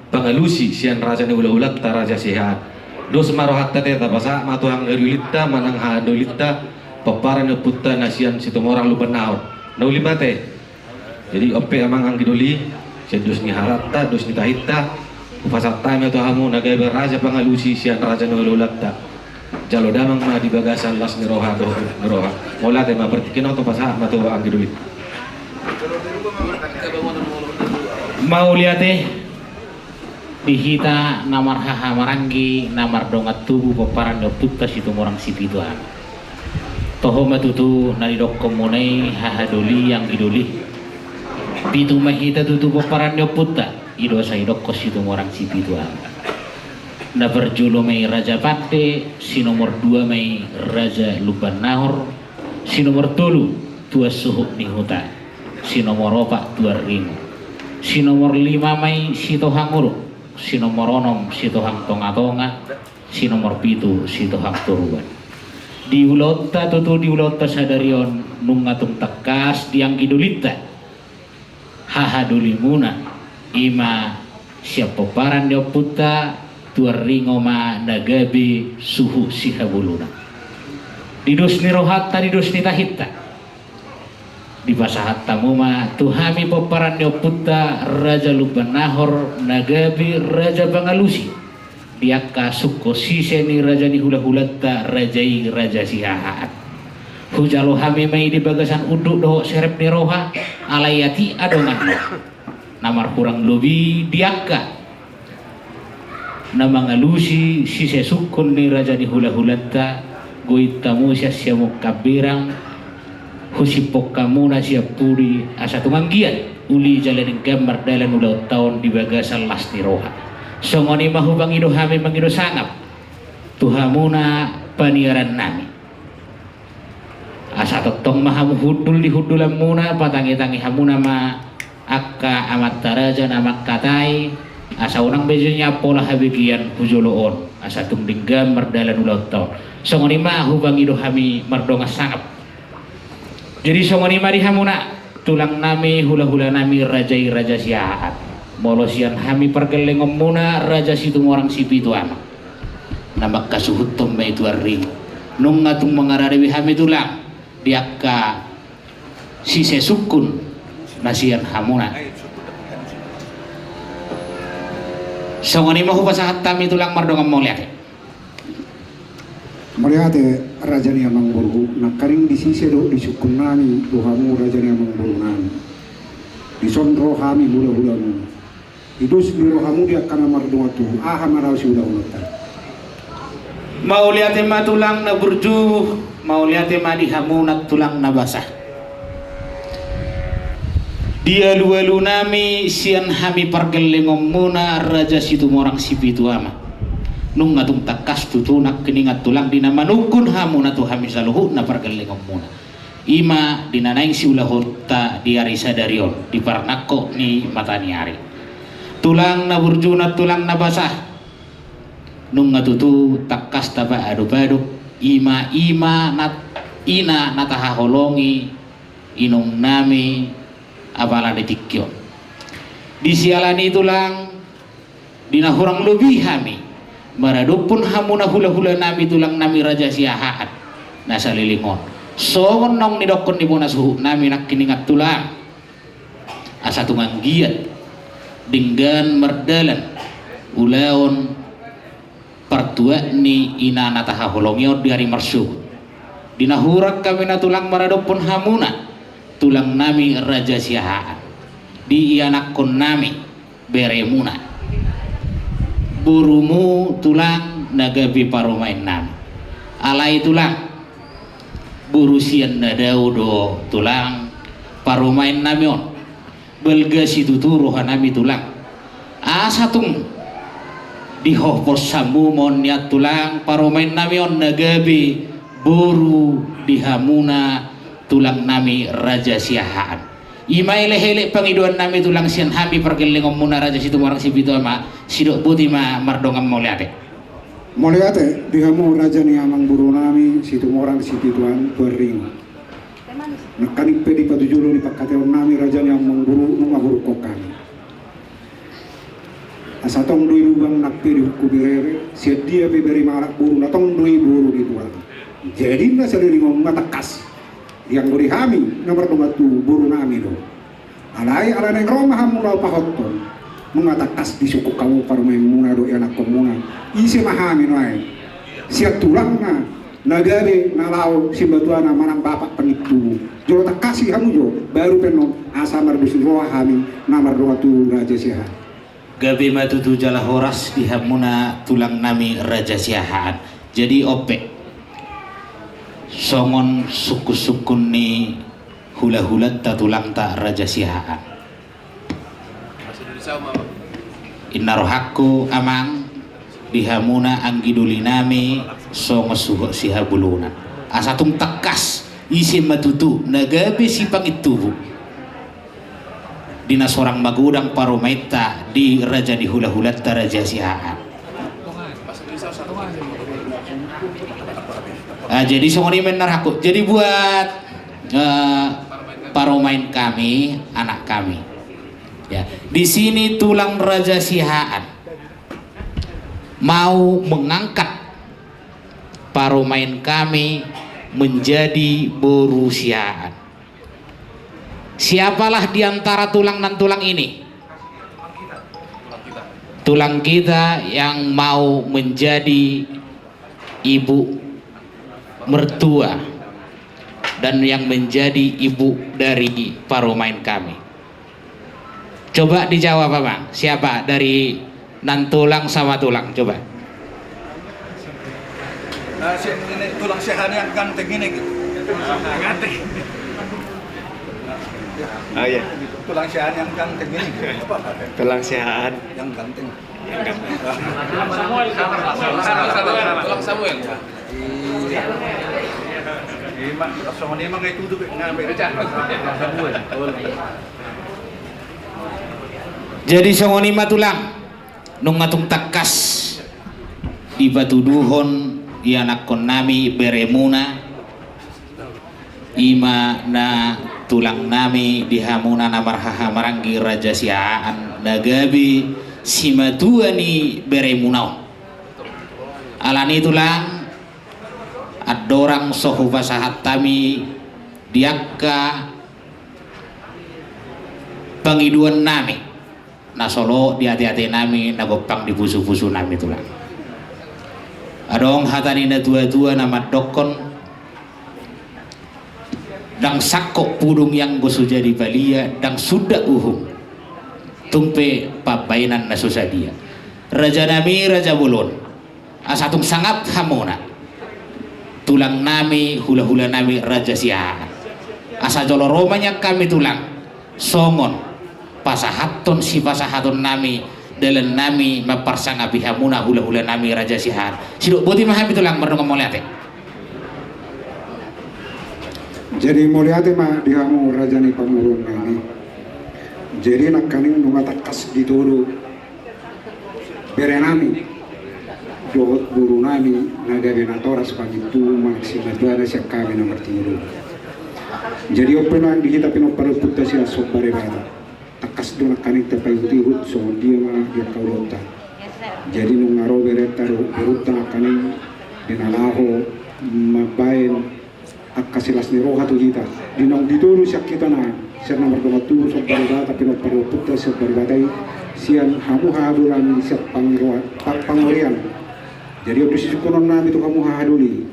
pangalusi sian raja ni hulahulanta raja Siahaan. Dos ma rohanta, ate, tapasahat ma tu anggi dolinta manang haha dolinta, pomparan ni ompunta na sian Situmorang Lumban Nahor. Na uli ma, ate. Jadi on pe, amang, anggi doli, sian dos ni haranta, dos ni tahinta, hupasahat hami ma tu hamu na gabe raja pangalusi sian raja ni hulahulanta. Jalo damang ma di bagasan las ni roha dohot ni roha. Mauliate ma, partingkian on hupasahat ma tu anggi doli. Mauliate di hita na marhahamaranggi, na mardongan tubu, pomparan ni ompunta Situmorang Sipitu Ama. Toho ma tutu na nidokkonmuna i, haha doli, anggi doli. Pitu ma hita tutu pomparan ni ompunta, i do asa didokkon Situmorang Sipitu Ama. Na parjolo ma i Raja Pande, si nomor dua ma i Raja Lumban Nahor, si nomor tolu Tuan Suhut ni Huta, si nomor opat Tuan Ringo, si nomor lima ma i Sitohang Uruk, si nomor onom Sitohang Tongatonga, si nomor pitu Sitohang Toruan. Di ulaonta tutu, di ulaonta sadari on, nunga tung tangkas di anggi dolinta, haha dolimuna, i ma sian pomparan ni ompunta Tuan Ringo ma na gabe suhut sihabolunan. Di dos ni rohanta, di dos ni tahinta, dipasahat hamu ma tu hami pomparan ni ompunta Raja Lumban Nahor na gabe raja pangalusi di angka sungkun sise ni raja ni hulahulanta raja i, raja Siahaan. Hujalo hami ma i di bagasan unduk dohot serep ni roha, alai atik adong annon na marhurang lobi di angka na mangalusi sise sungkun ni raja ni hulahulanta, goit hamu sian siamun hambirang, husiphon hamu na sian pudi asa tung anggiat. uli jala denggan mardalan ulaonta on di bagasan las ni roha. Songon i ma hupangido hami mangido sangap tu hamuna paniaran nami. Asa tongtong ma hamu hundul di hundulanmuna, patangitangi hamuna ma angka amanta raja na mangkatai, asa unang be jolo nian pola habegean hu jolo on, asa tung denggan mardalan ulaonta on. Songon i ma hupangido hami mardongan sangap. Jadi songon i ma di hamuna tulang nami, hula-hula nami, raja i Raja Siahaan. Molo sian hami pargellengonmuna Raja Situmorang Sipitu Ama, na mangkasuhuthon ma i tu arringi. Nunga tung mangarade be hami tulang di angka sise sungkun na sian hamuna. Songon i ma hupasahat hami tulang mardongan mauliate. Mauliate raja ni amangboru, nangkaning di sise dohot di sungkun nami tu hamu raja ni amangboru nami. Dison ro hami hula-hulamu. Idos ni rohamu di angka na mardongan tubu, aha ma na laho sihula-hulanta. Mauliate ma tulang na burju, mauliate ma di hamuna tulang na basa. Di alu-alu nami sian hami pargellengonmuna Raja Situmorang Sipitu Ama. Nunga tung tangkas tutu nangkiningan tulang di na manungkun hamuna tu hami saluhutna pargellengonmuna. I ma di na naeng siulahonta di ari sadari on, di parnangkok ni mata ni ari. Tulang na burju nami, tulang na basa. Nunga tutu tangkas tapaadop-adop, i ma, i ma na, ina na tahaholongi inong nami apala di tingki on. Di siala ni i tulang, di na hurang lobi hami maradophon hamuna hula-hula nami, tulang nami Raja Siahaan na saleleng on. Songon naung nidokkon ni bona suhut nami nangkiningan tulang, asa tung anggiat denggan mardalan ulaon partuat ni ina na tahaholongi on di ari marsogot. Di na hurang hami na tulang maradophon hamuna tulang nami Raja Siahaan, di ianakhon nami beremuna, borumu tulang na gabe parumaen nami. Alai tulang, boru sian na dao do tulang parumaen nami on. Balga situtu roha nami tulang, asa tung dihophos hamu ma on nian tulang parumaen nami on na gabe boru di hamuna tulang nami Raja Siahaan. I ma elek-elek pangidoan nami tulang sian hami pargellengonmuna Raja Situmorang Sipitu Ama, sidok boti ma mardongan mauliate. Mauliate di hamu raja ni amangboru nami Situmorang Sipitu Ama tu arringi. Nangkaning pe di patujolo ni pangkataion nami raja ni amangboru, nunga hurungkon hami. Asa tong do i lubang nang pe dihukumi rere, sian dia pe bere mangalap boru, na tong do i boru ni tulang. Jadi na saleleng on nunga tangkas. Ianggo di hami na mardongan tubu, boru nami do. Alai ala naeng ro ma hamu laho pahothon, nunga tangkas disungkun hamu parumaenmuna dohot ianakhonmuna. Ise ma hami nuaeng? Sian tulangna na gabe na laho simbatuana manang bapak pangintubu. Jolo tangkasi hamu jo, baru pe annon asa mardos ni roha hami na mardongan tubu Raja Siahaan. Gabe ma tutu jala horas di hamuna tulang nami Raja Siahaan. Jadi on pe songon sungkun-sungkun ni hula-hulanta tulangta Raja Siahaan. Inna rohangku amang, di hamuna anggi doli nami songon suhut sihabulunan. Asa tung tangkas, ise ma tutu na gabe sipangintubu di na sorang magodang parumaenta di raja ni hula-hulanta Raja Siahaan. Ah, jadi songon i ma inna rohangku. Jadi buat, eh, parumaen kami, anak kami. Ya, di sini tulang Raja Siahaan mau mengangkat parumaen kami menjadi boru Siahaan. Siapalah di antara tulang dan tulang ini, tulang kita yang mau menjadi ibu mertua dan yang menjadi ibu dari parumaen kami? Coba dijawab, Abang. Siapa dari nantulang sama tulang? Coba. Nah, si, ini tulang Siahaan yang ganteng ini, gitu. Ganteng. Oh iya. Tulang siahaan yang ganteng ini. Apa? Tulang siahaan. Yang ganteng. Yang ganteng. Tulang Samuel. Iya. Ima, songon ima ngai tutu, ngai. Jadi songon ima tulang, nunga tung tangkas dipatuduhon ianakkonnami beremuna, ima na tulangnami di hamuna na marhahamaranggi Raja Siahaan na gabe simatua ni beremuna on. Alani tulang, andorang so hupasahat hami di angka pangidoannami na so olo di ateatenami na gompang di pusupusunami tulang. Adong hata ni natuatua na mandokkon, ndang sangkop pudung i anggo so jadi palia, ndang sundat uhum tung pe pambaenan na so sadia. Rajanami raja bolon, asa tung sangap hamuna tulangnami hulahulanami Raja Siahaan. Asa jolo ro ma nian hami tulang songon pasahathon sipasahatonnami dalannami mamparsangapi hamuna hulahulanami Raja Siahaan. Sidok boti ma hami tulang, mardongan mauliate. Jadi mauliate ma di hamu raja ni pamoruonnami. Jadi nangkaning nunga tangkas ditodo berenami dohot borunami na gabe natoras pangintubu manang simatuana sian hami na martinodohon. Jadi on pe nang di hita pinompar ni ompunta sian Somba Debata, tangkas do nangkaning tapaihutihut songon dia ma di angka ulaonta. Jadi nunga ro berenta dohot borunta nangkaning di na laho mambaen angka silas ni roha tu hita, di naung ditodo sian hita nang sian na mardongan tubu Somba Debata, pinompar ni ompunta Somba Debata i, sian hamu hahadoli nami sian pangiroan, pa-, pangorian. Jadi on do sisungkunonnami tu hamu hahadoli.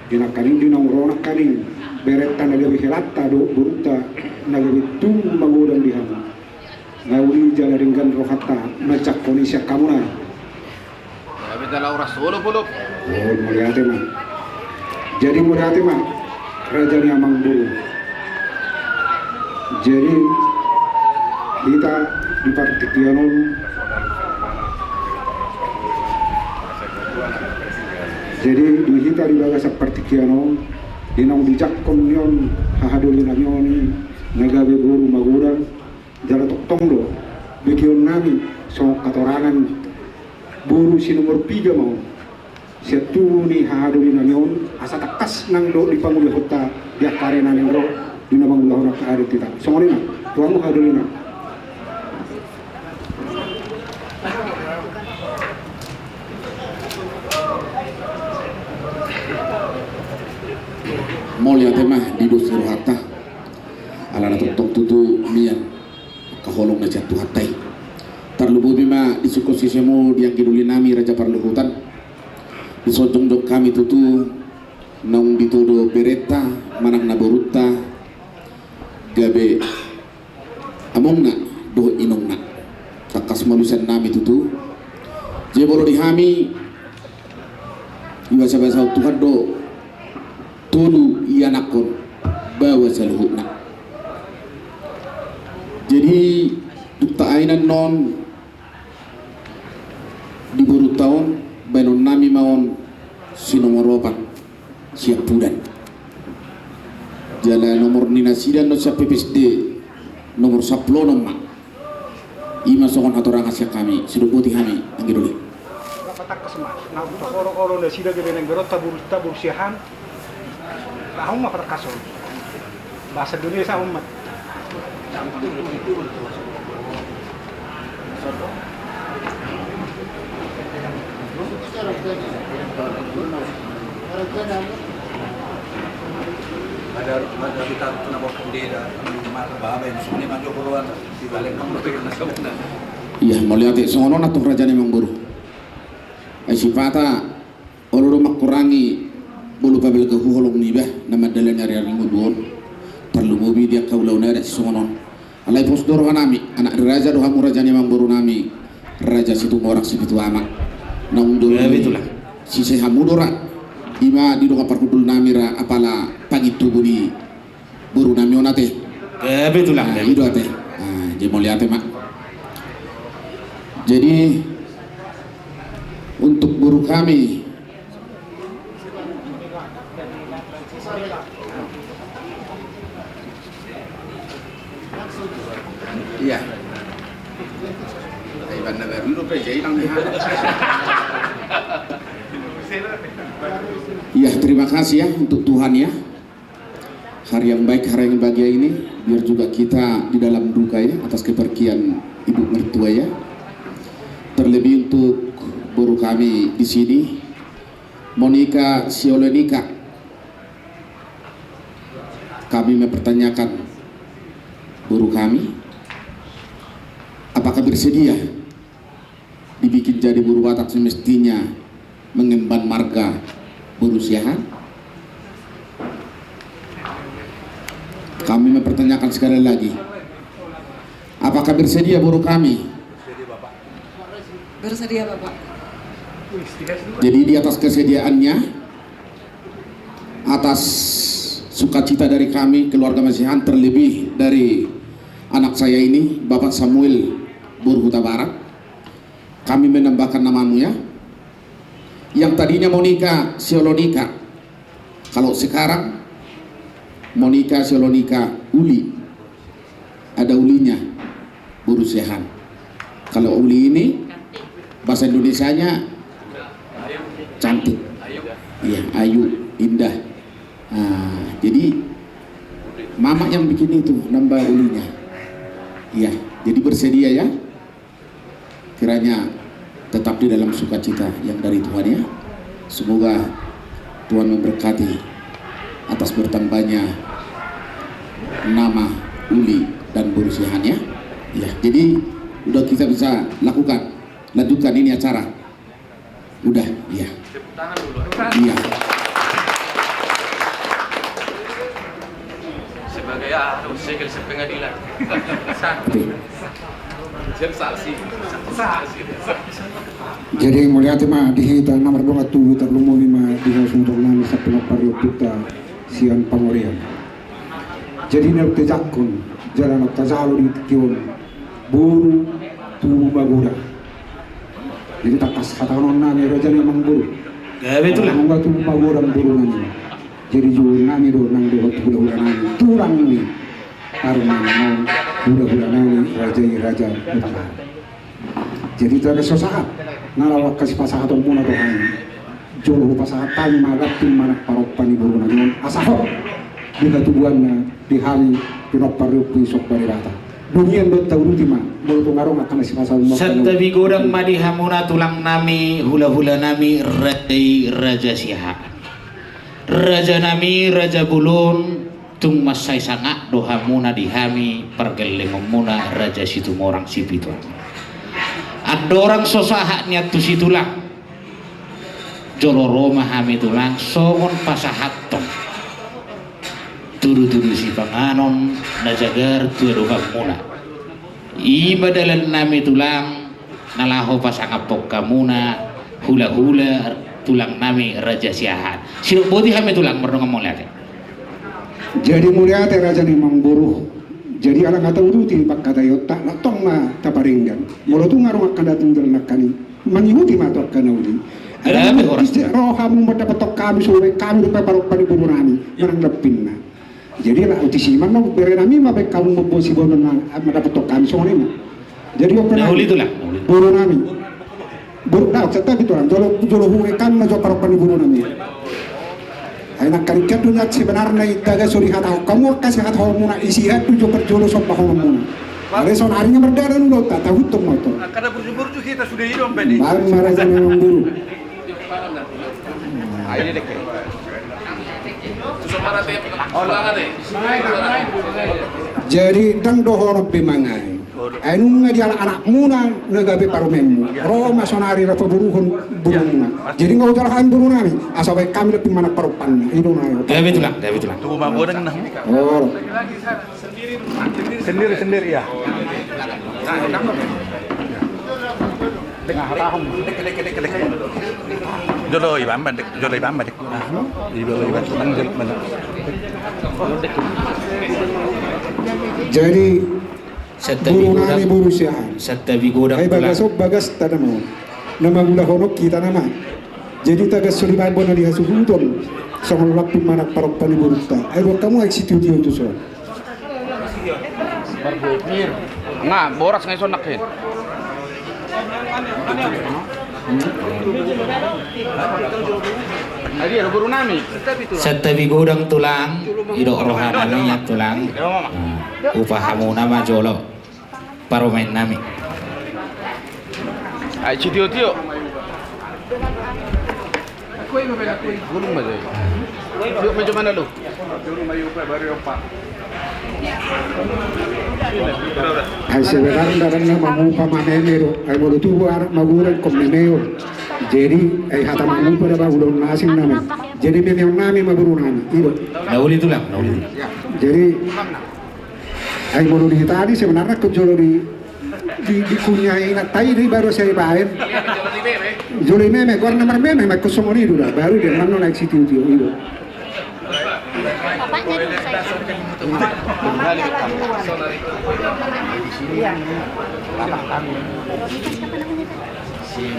Di nangkaning di naung ro nangkaning berenta na gabe helanta dohot borunta na gabe tubu magodang di hamu. Nga uli jala denggan rohanta manjangkon i sian hamuna. Ya, beta lauras solo polop. Oh, mauliate ma. Jadi mauliate ma raja ni amangboru. Jadi hita di partingkian on. Jadi di hita di bagasan partingkian on, di naung dijangkon ni on hahadolinami on i na gabe boru magodang. Jala tongtong do begeonnami songon hatorangan boru si nomor piga ma on sian tubu ni hahadolinami on, asa tangkas nang do dipangulahonta di angka ari na naeng ro di na mangulahon angka adat hita. Songon i ma tu hamu hahadolinami. Mauliate ma di dos ni rohanta. Alana tongtong tutu mian angka holong na sian Tuhanta i. Tarlumobi ma disungkun sisemu di anggi dolinami Raja Parluhutan. Dison jongjong hami tutu naung ditodo berenta manang na borunta gabe amongna dohot inongna. Tangkas ma ulusannami tutu. Jadi molo di hami, dibasabasahon Tuhan do tolu ianakhon baoa saluhutna. Jadi dung taai annon di borunta on, baenonnami ma on si nomor opat, Siampudan. Jala nomor ni nasida annon sian P P S D nomor sampulu onom ma. Ima songon hatorangan sian hami, sidok boti hami anggi doli. Patangkas ma, na huta olo-olo nasida gabe naeng berenta boru, boru Siahaan. Laho ma patangkas on. Bahasa Indonesia on ma. Iya, mauliate, songon on antong raja ni amangboru. Ai sipata olo do mangkurangi molo pabalgahu holong niba na mandalani ariari ngolu on. Tarlumobi di angka ulaon adat sisongon on. Alai pos do rohanami, anak ni raja do hamu raja ni amangborunami, Raja Situmorang Sipitu Ama. Naung dong sise hamu do ra, ima di dongan parhundulnami ra apala pangintubu ni borunami on ate. Gabe tulang. Nah, i do ate. Nah, jadi mauliate ma. Jadi untuk boru kami, iya. Iya, terima kasih ya untuk Tuhan ya. Hari yang baik, hari yang bahagia ini, biar juga kita di dalam duka ya, atas kepergian ibu mertua ya. Terlebih untuk boru kami di sini, Monika Siolonika. Kami mempertanyakan boru kami, apakah bersedia dibikin jadi boru Batak semestinya mengemban marga boru Siahaan? Kami mempertanyakan sekali lagi, apakah bersedia boru kami? Bersedia, Bapak. Jadi di atas kesediaannya, atas sukacita dari kami keluarga Masiahaan, terlebih dari anak saya ini, Bapak Samuel boru Hutabarat, kami menambahkan namamu ya. Yang tadinya Monika Siolonika, kalau sekarang Monika Siolonika Uli. Ada ulinya boru Siahaan. Kalau uli ini bahasa Indonesianya cantik. Iya, ayu, indah. Nah, jadi mamak yang bikin itu nambah ulinya. Iya, jadi bersedia ya. Kiranya tetap di dalam sukacita yang dari Tuhan ya. Semoga Tuhan memberkati atas bertambahnya nama uli dan boru Siahaan ya. Ya, jadi udah kita bisa lakukan, lanjutkan ini acara. Udah, iya. Iya. Sebagai anu, segel sepengadilan. Saksi. Saksi. Jadi mauliate ma di hita na mardongan tubu, tarlumobi ma di hasuntung nami sampinong pariompita sian pangorian. Jadi na tajakkon jala na tajalo di tingki on boru tubu magodang. Jadi tangkas hatahonon nami raja ni amangboru. Gabe tulang. Nunga tubu magodang boru nami. Jadi jolo nami do nang dohot hulahula nami tulang ni. Armana nang hulahula nami raja i raja utara. Jadi taga so sahat na laho angka sipasahaton muna tu hami. Jolo hupasahat hami ma lampin manang parompa ni boru nami on asa hot di hatubuanna di hami pinompar ni ompu i somba Debata. Dung i do tauduti ma molo tung adong angka na sipasahat muna. Santabi godang ma di hamuna tulang nami hulahula nami raja i raja Siahaan. Raja nami raja bolon. Tung mansai sangap do hamuna di hami pargellengon muna raja Situmorang Sipitu Angin. Andorang so sahat nian tusi tulang, jolo ro ma hami tulang songon pasahathon tudutudu sipanganon na jagar tu adopan muna. I ma dalan nami tulang na laho pasangaphon hamuna hulahula tulang nami raja Siahaan. Sidok boti hami tulang mardongan mauliate. Jadi mauliate raja ni amangboru. Jadi ala nga tauduti pangkataionta na tong ma tapadenggan. Molo tung adong angka na tinggal nangkaning mangihuti ma tu angka na uli. Adong ma disi ro hamu mandapothon hami, so baen hami dope parompa ni boru nami manang lampinna. Jadi na uti siman no bere nami ma baen hamu mamboan siboanon na mandapothon hami songon i ma. Jadi on pe na uli tulang, boru nami. Boru na santabi tulang, jolo jolo hubaen hami ma jo parompa ni boru nami. Ai nangkaning do nian sebenarna i taga so dihatahon hamu angka sihatahon muna i sihat do jo parjolo sombahonon muna. Alai sonari nga mardalan ulaonta tahuthon ma on. Angka na burju-burju hita sude i do on bani. Baen ma raja ni amangboru. Jadi ndang dohonon be mangae. Ai nunga dialap anakmuna na gabe parumaenmu. Ro ma sonari ra paboruhon borumuna. Jadi nga hujalo hami boru nami asa baen hami lampin manang parompanna. I do na. Gabe tulang, gabe tulang. Tubu magodang na. Olo. Sendiri-sendiri ya. Jolo iba ma dek, jolo iba ma dek. Iba, iba, tenang, jolo ma dek. Jadi, boru nami boru Siahaan. Santabi godang tulang. Ai bagas on bagas ta nama on. Na mangulahon on hita nama. Jadi tagan soriban bona di hasuhuton. Songon lampin manang parompa ni borunta. Ai buat hamu aek sitiotio tu son. Nga boras nga ison nakkin. Santabi godang tulang, didok roha nami tulang. Upa hamu nama jolo. Parumaen nami. Aek sitiotio. Gulung ma jolo. Yuk, meja mana lu? Ai sebenarna dang na mangupa mameme do. Ai molo tubu anak magodang ingkon memeon. Jadi ai hata mangupa da ba ulaon na asing nami. Jadi memeon nami ma boru nami. I do. Na uli tulang, na uli. Jadi ai molo di hita i sebenarna ingkon jolo di, di, dikunyah inanta i do, baru sai baen. Jolo i meme, goarna marmeme ma ingkon songon i do da, baru dia manang aek sitiotio i do. Bapaknya dulu saya.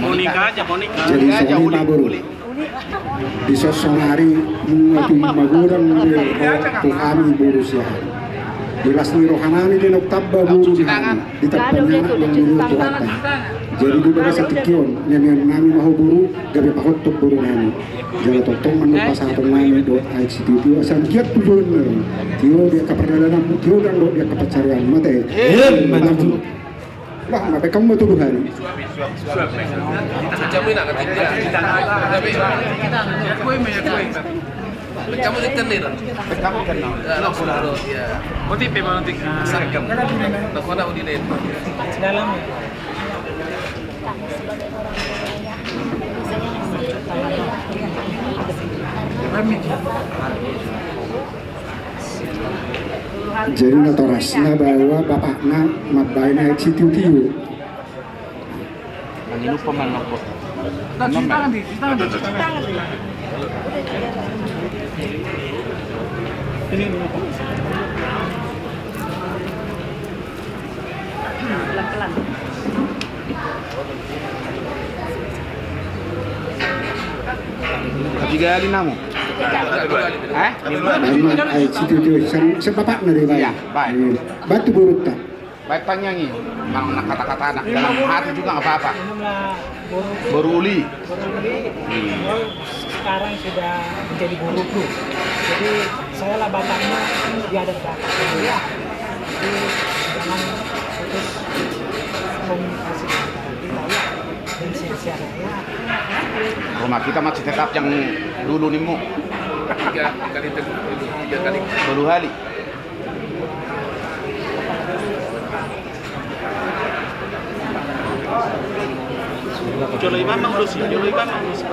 Monika aja, Monika. Jadi songon i ma boru. Di son sonari nunga tung magodang do tu hami boru Siahaan. Di las ni roha nami do na tamba boru di hami, di tamba ni anak nang di Tuhanta. Jadi di bagasan tingki on, nian nami ma ho boru, gabe pahothon boru nami. Jala tongtong mandok pasahaton nami dohot aek sitiotio asa anggiat tu joloan ni on. Tio di angka pardalananmu, tio nang dohot di angka pansarianmu, mate. Emma tutu. Bah, ma baen hamu ma tolu hali. Jadi natorasna bahwa bapakna mambaen aek sitiotio. Manginup pe manokko. Cuci tangan di, cuci tangan di, cuci tangan di. Pelan-pelan. Tiga kali namu. Hah? Memang aek sitiotio, sian bapakna do i. Iya, baik. Bantu borunta. Baik, tangiangi. Manang na kata-kata anak dalam hati juga nggak apa-apa. Boru uli. Boru uli. Sekarang sudah menjadi boruku. Jadi saya lah bapaknya, dia ada bapak. Ya. Jadi jangan putus komunikasi antara kita, ya. Dan sia-sia, ya. Rumah kita masih tetap yang dulu, nimu. Tiga kali, tiga kali. Baru hali. Jolo i ma, Mang Lusi, jolo i ma, Mang Lusi.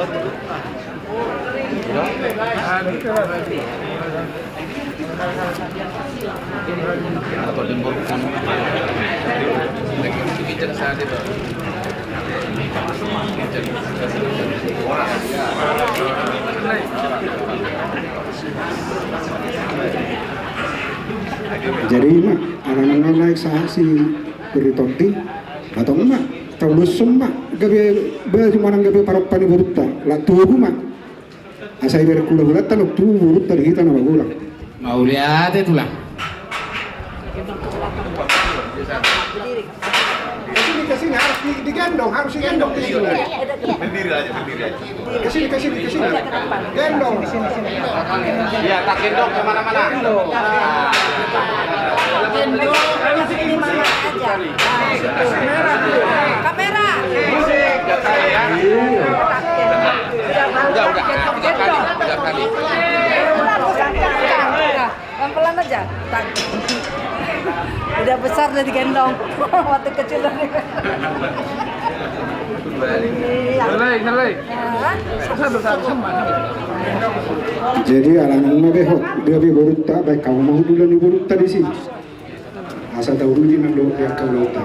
Jadi ma, ala nunga naek sahat si Peri Tonti, antong ma, tauloshon ma gabe baju manang gabe parompa ni borunta, laho tubu ma. Asa ibereng hulahulanta laho tubu borunta di hita na magodang. Mauliate tulang. Ke sini, ke sini, harus di-, digendong, harus digendong ke sini. Berdiri aja, berdiri aja. Ke sini, ke sini, ke sini. Gendong. Iya, tak gendong kemana-mana. Gendong. Kamera. Udah, udah. Tiga kali, tiga kali. Pelan-pelan aja. Tak. Udah besar udah digendong. Waktu kecil udah digendong. Iya. Ngerti, ngerti. Hah? Jadi ala nunga be hot, dia be borunta, baen hamu ma hundulan ni borunta disi. Asa tauruti nang dohot di angka ulaonta.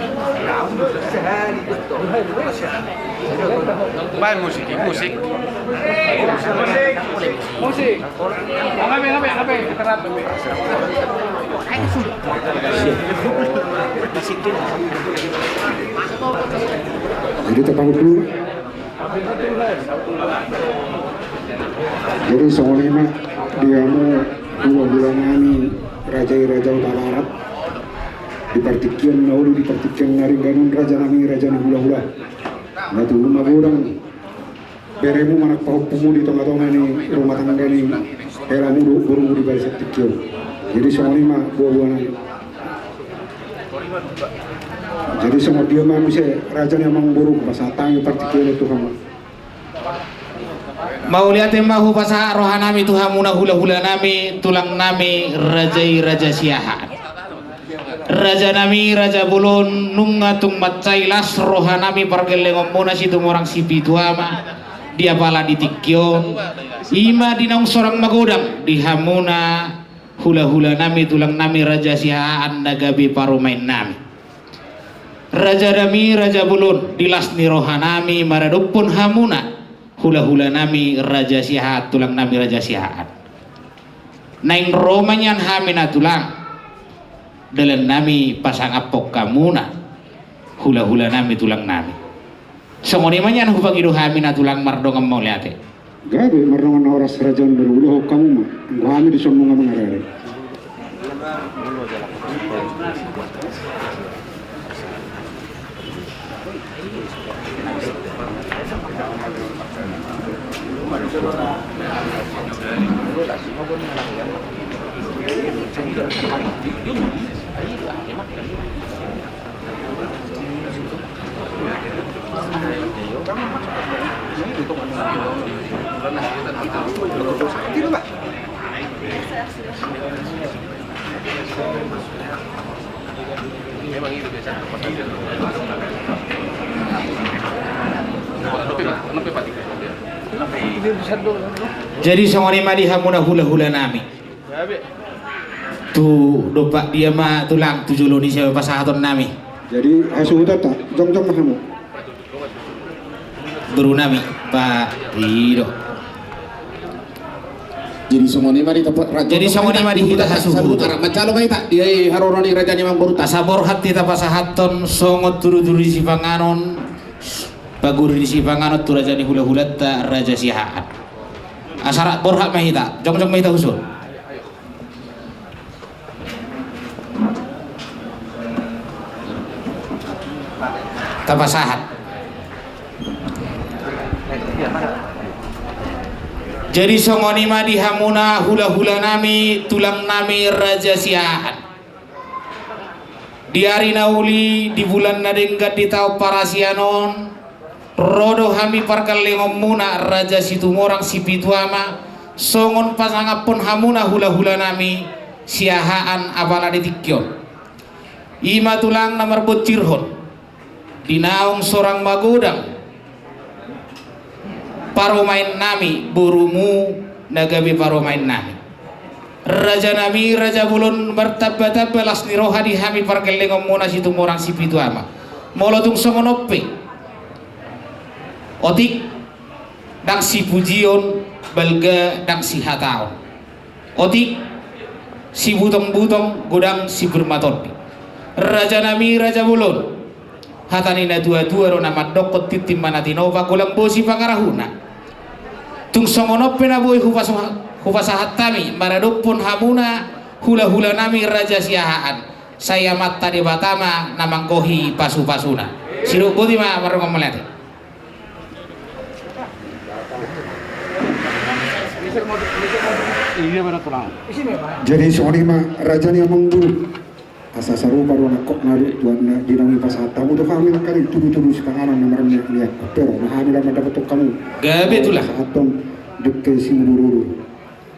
Baen musik, musik. Jadi tapanggung dulu. Jadi songon i ma di hamu hulahula nami raja i raja Hutabarat, di partingkian na uli di partingkian na denggan on, raja nami raja ni hulahula, na tubu magodang beremu manang pahompumu di tongatonga ni rumah tangga ni helamu dohot borumu di barisan tingki on. Jadi songon i ma buhabuha nami. Jadi songon dia ma muse raja ni amangboru, pasahat hami partingkian on tu hamu. Mauliate ma hupasahat roha nami tu hamuna hulahula nami, tulang nami, raja i raja Siahaan. Raja nami raja bolon, nunga tung mansai las roha nami pargellengonmuna Situmorang Sipitu Ama di apala di tingki on, i ma di naung sorang magodang di hamuna hulahula nami, tulang nami, raja Siahaan na gabe parumaen nami. Raja nami raja bolon, di las ni roha nami maradophon hamuna hulahula nami raja Siahaan, tulang nami raja Siahaan. Naeng ro ma nian hami na tulang, dalan nami pasangaphon hamuna hulahula nami, tulang nami. Songon i ma nian hupangido hami na tulang, mardongan mauliate. Gabe, mardongan na horas raja on, molo ulaon hamu ma, anggo hami dison nunga mangarere. Jadi songon i ma di hamuna hulahula nami. Tu dompak dia ma tulang tu jolo ni sian pasahaton nami. Jadi hasuhutanta, jongjong ma hamu. Boru nami, Pak, i do. Jadi songon i ma di tempat raja. Jadi songon i ma di hita hasuhuton. Manjalo ma hita di haroro ni raja ni amangboru. Asa borhat hita pasahathon songon tudutudu ni sipanganon, paguri ni sipanganon tu raja ni hulahulanta raja Siahaan. Asa rap borhat ma hita, jongjong ma hita huson. Tapasahat. Jadi songon i ma di hamuna hulahula nami, tulang nami, raja Siahaan. Di ari na uli, di bulan na denggan, di taon parasian on, ro do hami pargellengonmuna raja Situmorang Sipitu Ama, songon pasangaphon hamuna hulahula nami Siahaan apala di tingki on. I ma tulang na marbonsirhon di naung sorang magodang parumaen nami, borumu na gabe parumaen nami. Raja nami raja bolon, martambatamba las ni roha di hami pargellengonmuna Situmorang Sipitu Ama. Molo tung songon on pe, otik ndang sipujion, balga ndang sihataon. Otik sibutongbutong, godang sipir matondi. Raja nami raja bolon, hata ni natuatua do na mandokkon, tintin ma na tinopa, golang bosi pangarahutna. Tung songon on pe na boi hupasahat hami maradophon hamuna hulahula nami raja Siahaan, sai Amanta Debata ma na manggohi pasupasuna. Sidok boti ma, mardongan mauliate. Jadi songon i ma raja ni amangboru. Asa sarupa do nangkok na dok tuan na di naung pasahat hamu tu hami nangkaning tudutudu sipanganon na marmiak-miak, pero na hami na mandapothon hamu. Gabe tulang. Pasahathon dengke simudurudur.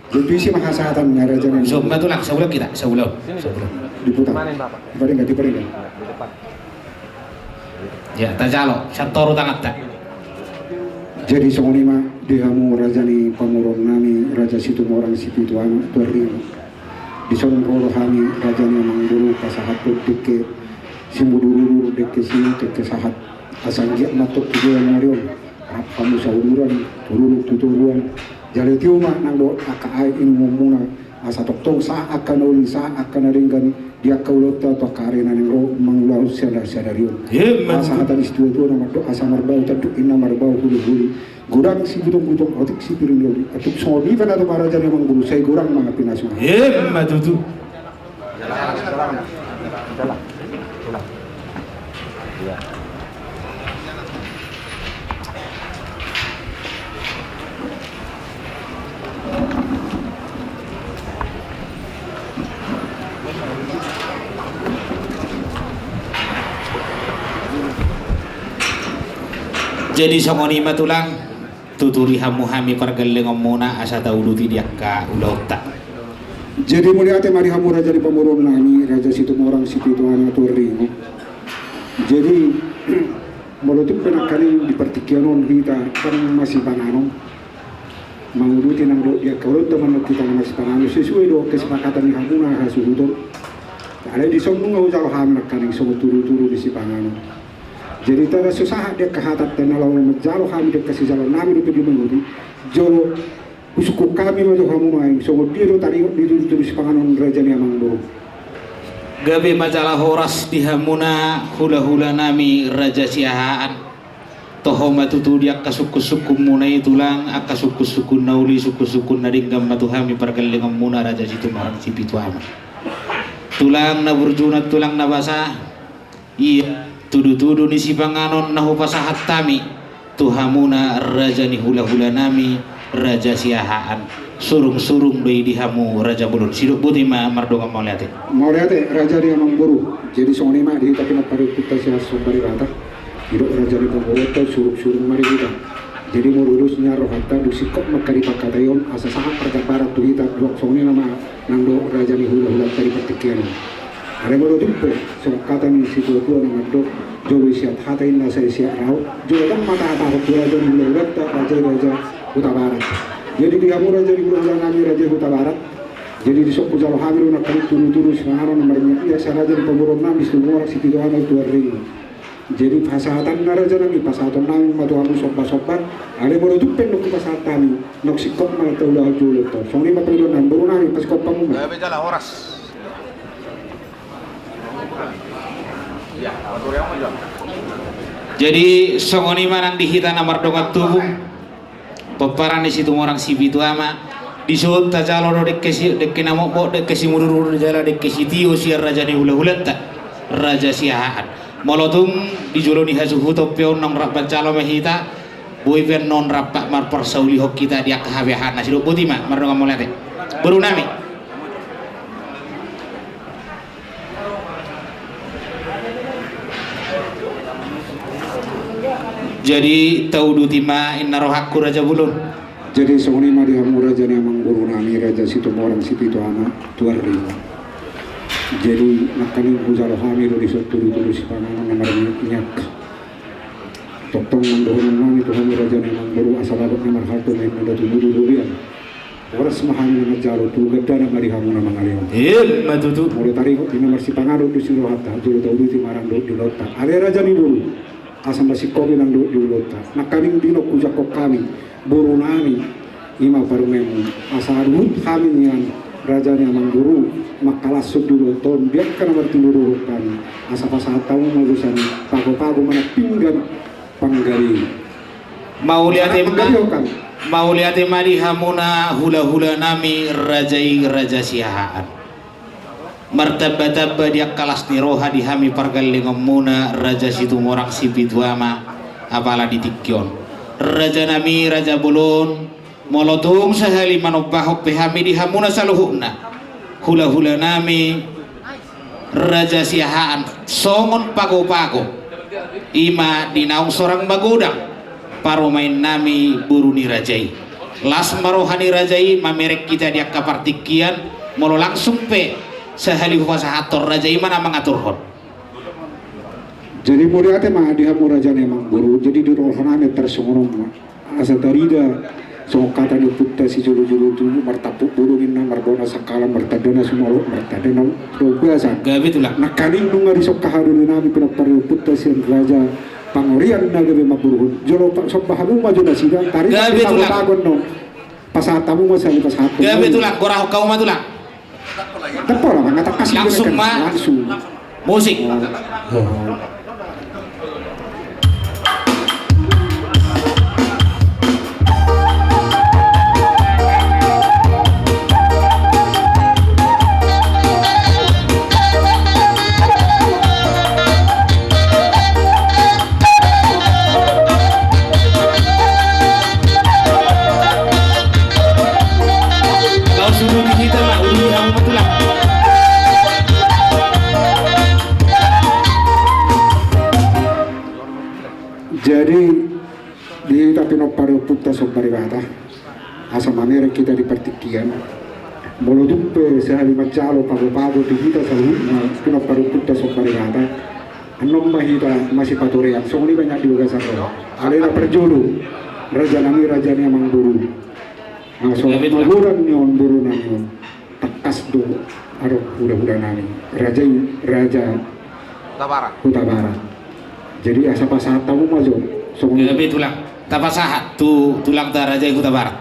Jadi isi ma hasahatan na raja ni. Saulahon ma tulang, saulahon hita, saulahon. Diputar. Dipadenggan, dipadenggan. Ya, tajalo, sian toru tanganta. Jadi songon i ma di hamu raja ni pamoruon nami, Raja Situmorang Sipitu Ama, Tuan Ringo. Dison ro do hami raja ni amangboru pasahathon dengke simudurudur, dengke si, dengke sahat. Asa anggiat ma tongtong tu joloan ni ari on rap hamu sauduran, tu dolok tu toruan. Jala tio ma nang dohot angka aek inumonmuna, asa tongtong sahat angka na uli, sahat angka na denggan di angka ulaonta tu angka ari na naeng ro mangulahon sadari on. Ima tutu. Asa hata ni situatua na mandok, asa marbau tanduk ninna marbau hulihuli, godang sibutongbutongan, otik sipirindoling. Atik songon i pe na tu raja ni amangboru, sai godang ma pinasungan. Ima tutu. Jadi songon i ma tulang, tuturi hamu hami pargellengonmuna asa tauduti di angka ulaonta. Jadi mauliate ma di hamu raja ni pamoruon nami, Raja Situmorang Sipitu Ama, Tuan Ringo. Jadi molo tung pe nangkaning di partingkian on hita kan masipanganon, manguduti nang dohot di angka ulaonta mandok hita na masipanganon sesuai dohot kesepakatan ni hamuna hasuhuton. Alai dison nunga hujalo hami nangkaning songon tudutudu ni sipanganon. Jadi tadas so sahat di angka hatanta na laho manjalo hami di angka sijaloan nami dope di manguduti. Jolo husungkun hami ma tu hamu nuaeng, songon dia do taringot di tudutudu sipanganon raja ni amangboru. Gabe ma jala horas di hamuna hulahula nami Raja Siahaan. Toho ma tutu di angka sungkunsungkunmuna i tulang, angka sungkunsungkun na uli, sungkunsungkun na denggan ma tu hami pargellengonmuna Raja Situmorang Sipitu Ama. Tulang na burju nang tulang na basa. Ia tudutudu ni sipanganon na hupasahat hami tu hamuna raja ni hulahula nami, Raja Siahaan. Surungsurung do i di hamu raja bolon. Sidok boti ma mardongan mauliate. Mauliate raja ni amangboru. Jadi songon i ma di hita pinompar ni ompunta Siahaan Somba Debata. Didok raja ni pamoruonta, surungsurung ma di hita. Jadi molo dos nian rohanta, dung singkop ma angka di pangkataion, asa sahat pargambaran tu hita, didok songon i nama nang dohot raja ni hulahulanta di partingkian on. Alai molo tung pe songon hata ni situatua na mandok, jolo i siat hata ninna, sai siat raut. Jolo tong ma tahatahon tu raja ni hulahulanta, raja i raja Hutabarat. Jadi di hamu raja ni hulahula nami, raja i Hutabarat. Jadi dison hujalo hami do nangkaning tudutudu sipanganon na marmiakmiak sian raja ni pamoruon nami, Situmorang Sipitu Ama, Tuan Ringo. Jadi pasahatanna raja nami, pasahaton nami ma tu hamu sombasomba. Alai molo tung pe nunga hupasahat hami, nunga singkop ma taulahon jolo tong. Songon i ma pangidoan nami, boru nami, pasingkop hamu ma. Jadi songon i ma nang di hita na mardongan tubu. Pomparan ni Situmorang Sipitu Ama, dison tajalo do dengke si, dengke na mokmok, dengke simudurudur jala dengke sitio sian raja ni hulahulanta, Raja Siahaan. Molo tung di jolo ni hasuhuton pe on naung rap manjalo ma hita, boi pe annon rap marparsaulihon hita di angka habeahanna. Sidok boti ma mardongan mauliate, boru nami. Jadi tauduti ma ninna rohangku raja bolon. Jadi songon i ma di hamu raja ni amangboru nami, Raja Situmorang Sipitu Ama, Tuan Ringo. Jadi nangkaning hujalo hami do dison tudutudu sipanganon na marmiakmiak. Tongtong nang dohonon nami tu hamu raja ni amangboru, asa bagot na marhalto ma inna datu mudi do bian. Horas ma hami na manjalo, tu gandana ma di hamu na mangalehon. Ima tutu. Molo taringot di na marsipanganon do sirohanta, jolo tauduti ma nang dohot di ulaonta. Ale raja ni boru, asa masingkopi nang dohot di ulaonta. Nangkaning di na hujangkon hami, boru nami, ima parumaenmu. Asa huduhut hami nian raja ni amangboru, mangkalashon di ulaonta on di angka na martinodohon dohot hami. Asa pasahat hamu ma jo sian pagopago manang pinggan panggabean. Mauliate ma, mauliate ma di hamuna hulahula nami, raja i Raja Siahaan. Martambatamba di angka las ni roha di hami pargallengonmuna Raja Situmorang Sipitu Ama, apala di tingki on. Raja nami, raja bolon, molo tung sahali manombahon pe hami di hamuna saluhutna hulahula nami, Raja Siahaan, songon pagopago, ima di naung sorang magodang parumaen nami boru ni raja i. Las ma roha ni raja i mamereng hita di angka partingkian, molo langsung pe sahali hupasahathon, raja i ma na mangaturhon. Jadi mauliate ma di hamu raja ni amangboru, jadi di rohanami tarsongon on ma. Asa tarida songon hata ni ompunta sijolojolo tubu, martampuk bodo ninna, marbona sangkalan, martanda na sumorop, martanda na bagasan. Gabe tulang. Nangkaning nunga disongka hadolinami pinompar ni ompunta sian raja Pangorian na gabe mamboruhon. Jolo somba hamu ma jo nasida, tarida. Gabe tulang. Pasahat hamu ma sahali pasahat. Gabe tulang, gorahon hamu ma tulang. Langsung ma. Langsung. Musik. Jadi di hita pinompar ni ompunta Somba Debata, asa mamereng hita di partingkian. Molo tung pe sahali manjalo pago-pago di hita saluhutna pinompar ni ompunta Somba Debata, annon ma hita masipaturean, songon i banyak di bagasan roha. Alai na parjolo, rajanami, raja ni amangboru, na so magodang ni on borunami on, tangkas do adong hula-hulanami, raja i raja Hutabarat. Jadi asa pasahat hamu ma jo. Gabe tulang. Tapasahat tu tulangta raja i Hutabarat.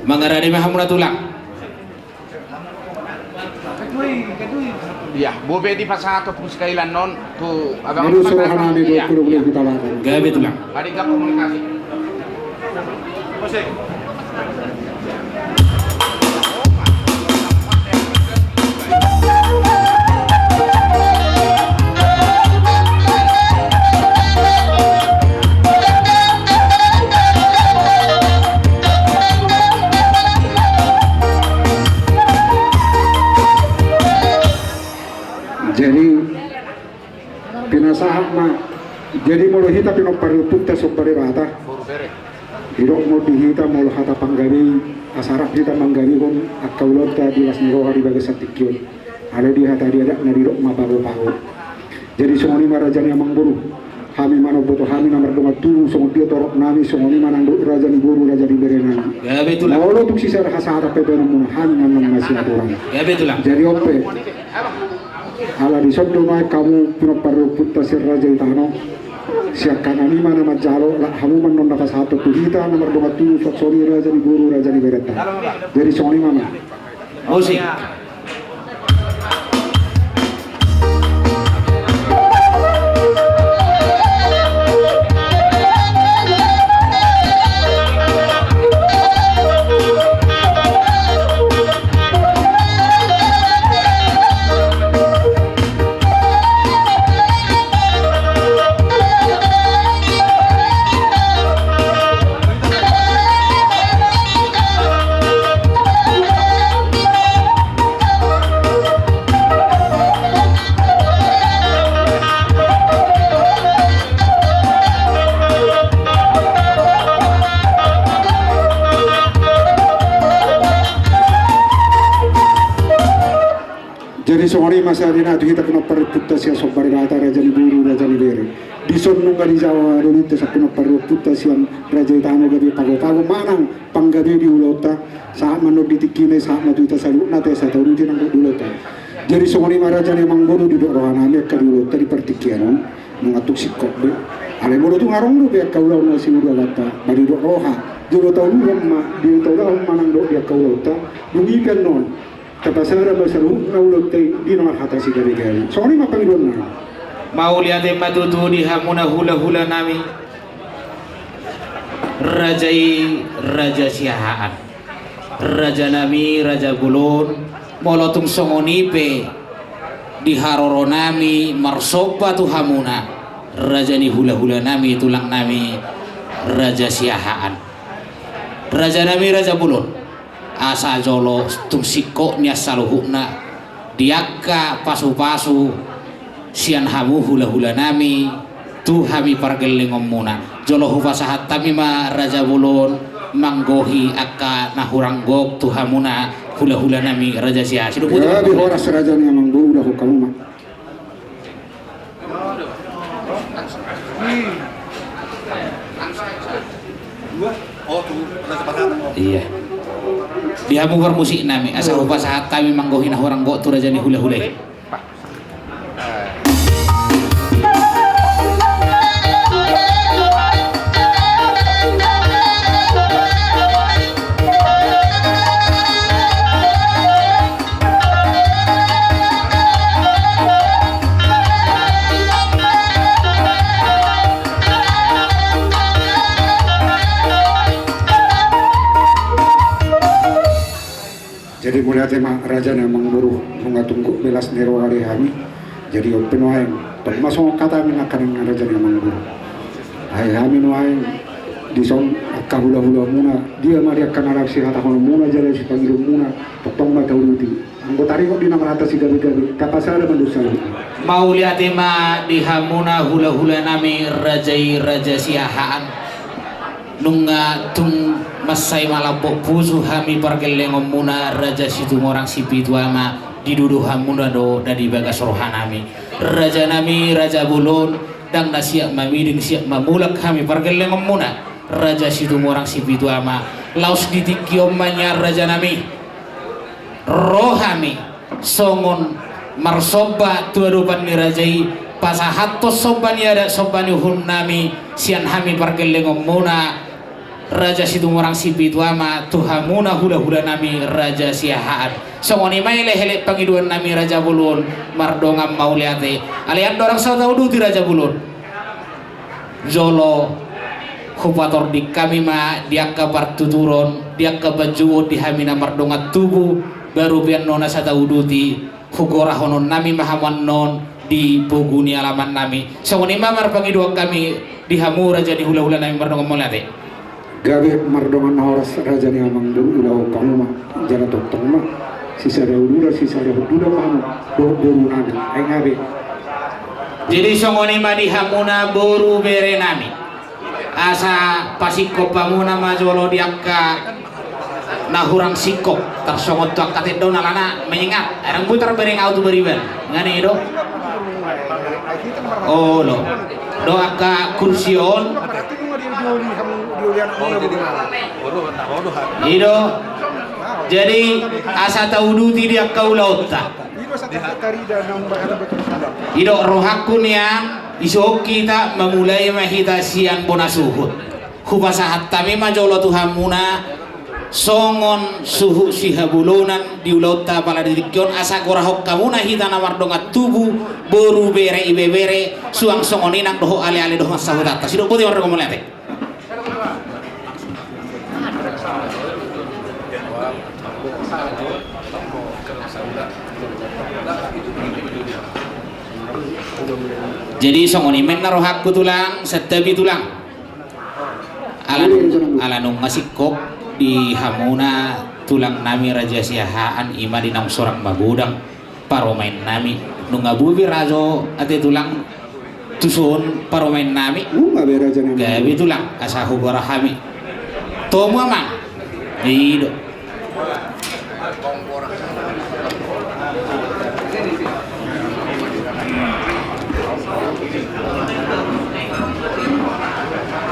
Mangarade ma hamuna tulang. Ia, bope dipasahat tu Puskailan non tu abang. Gabe tulang. Jadi pinasahat ma. Jadi molo hita pinompar ni ompunta Somba Debata, didok ma di hita molo hata panggabe i, asa rap hita manggabehon angka ulaonta di las ni roha di bagasan tingki on. Alai di hata ni adat na didok ma pago-pago. Jadi songon i ma raja ni amangboru, hami ma na umboto hami na mardongan tubu, songon dia toropnami, songon i ma nang dohot raja ni boru, raja ni berenami. Molo tung sisada hasahatan pe baenonmuna, hami annon masiaturan. Jadi on pe. Ala dison do ma hamu pinompar ni ompunta sian raja i tano. Sian kanan i ma na manjalo, laos hamu ma annon na pasahathon tu hita na mardongan tubu, suang songon i raja ni boru, raja ni berenta. Jadi songon i ma. Musik. Jadi songon i ma sahali nai tu hita pinompar ni ompunta sian Somba Debata, raja ni boru, raja ni bere. Dison nunga dijalo hadolinta sian pinompar ni ompunta sian raja i tano gabe pago-pago manang panggabe di ulaonta, sahat ma annon di tingkina i, sahat ma tu hita saluhutna, asa tauriti nang dohot di ulaonta. Jadi songon i ma raja ni amangboru, didok rohanami angka di ulaonta di partingkian on, nunga tung singkop be. Alai molo tung adong dope angka ulaon na siudahonta, ba didok roha, jolo taulahon ma, ditaulahon ma nang dohot di angka ulaonta. Dung i pe annon tapasada ma saluhutna ulaonta i di na marhata sigabe-gabe. Songon i ma pangidoannami. Mauliate ma tutu di hamuna hula-hulanami. Raja i Raja Siahaan, rajanami raja bolon. Molo tung songon i pe di haroronami marsomba tu hamuna, raja ni hula-hulanami, tulangnami Raja Siahaan, rajanami raja bolon. Asa jolo tung singkop nian saluhutna di angka pasu-pasu sian hamu hula-hulanami, tu hami pargellengonmuna. Jolo hupasahat hami ma raja bolon manggohi angka na hurang gok tu hamuna hulahulanami Raja Siahaan. Sidok puji. Gabe horas raja ni amangboru, ulahon hamu ma. Iya. Di hamu parmusiknami, asa hupasahat hami manggohi na hurang gok tu raja ni hulahula i. Jadi mauliate ma raja ni amangboru, nunga tung gok belas ni roha di hami. Jadi on pe nuaeng, tong ma songon hatami nangkaning raja ni amangboru. Ai hami nuaeng, dison angka hulahulamuna, dia ma di angka na laos sihatahononmuna jala sipangidoonmuna, tongtong ma tauduti. Anggo taringot di na marhata sigabegabe, tapasada ma dosa. Mauliate ma di hamuna hulahulanami raja i Raja Siahaan. Nunga tung mansai malambok pusu hami pargellengonmuna Raja Situmorang Sipitu Ama, didudohonmuna do na di bagas rohanami. Rajanami raja bolon, ndang na siap mamiding siap mamulak hami pargellengonmuna Raja Situmorang Sipitu Ama. Laos di tingki on ma nian rajanami, ro hami songon marsomba tu adopan ni raja i, pasahathon somba ni adat somba ni uhumnami sian hami pargellengonmuna Raja Situmorang Sipitu Ama tu hamuna hulahulanami Raja Siahaan. Songon i ma elek-elek pangidoannami raja bolon, mardongan mauliate. Alai andorang so tauduti raja bolon, jolo hupatording hami ma di angka partuturon, di angka panjouon di hami na mardongan tubu, baru pe annon asa tauduti, hugorahononnami ma hamu annon di pogu ni alamannami. Songon i ma marpangidoan hami di hamu raja ni hulahulanami, mardongan mauliate. Gabe mardongan na horas raja ni amangboru, ulahon hamu ma, jala tongtong ma sisada uduran sisada hunduran ma hamu dohot borunami, ai gabe. Jadi songon i ma di hamuna boru berenami, asa pasingkop hamuna ma jolo di angka na hurang singkop, tarsongon tu angka tenda on alana mengingat, ai ndang boi tarbereng ahu tu bariban, nga i do. Olo. Do angka kursi on. I do. Jadi asa tauduti di angka ulaonta. I do rohangku nian, ison hita mamulai ma hita sian bona suhut. Hupasahat hami ma jolo tu hamuna songon suhut sihabolonan di ulaonta apala di tingki on, asa gorahon hamuna hita na mardongan tubu, boru, bere, ibebere, suang songon inang dohot aleale dohot sahutanta. Sidok boti, mardongan mauliate. Jadi songon i ma inna rohangku tulang, santabi tulang. Ala, ala nunga singkop di hamuna tulangnami Raja Siahaan, i ma di naung sorang magodang parumaennami. Nunga boi be raja ate tulang tuson parumaennami. Nunga be rajanami. Gabe tulang, asa hugorahon hami. Tomu amang. I do.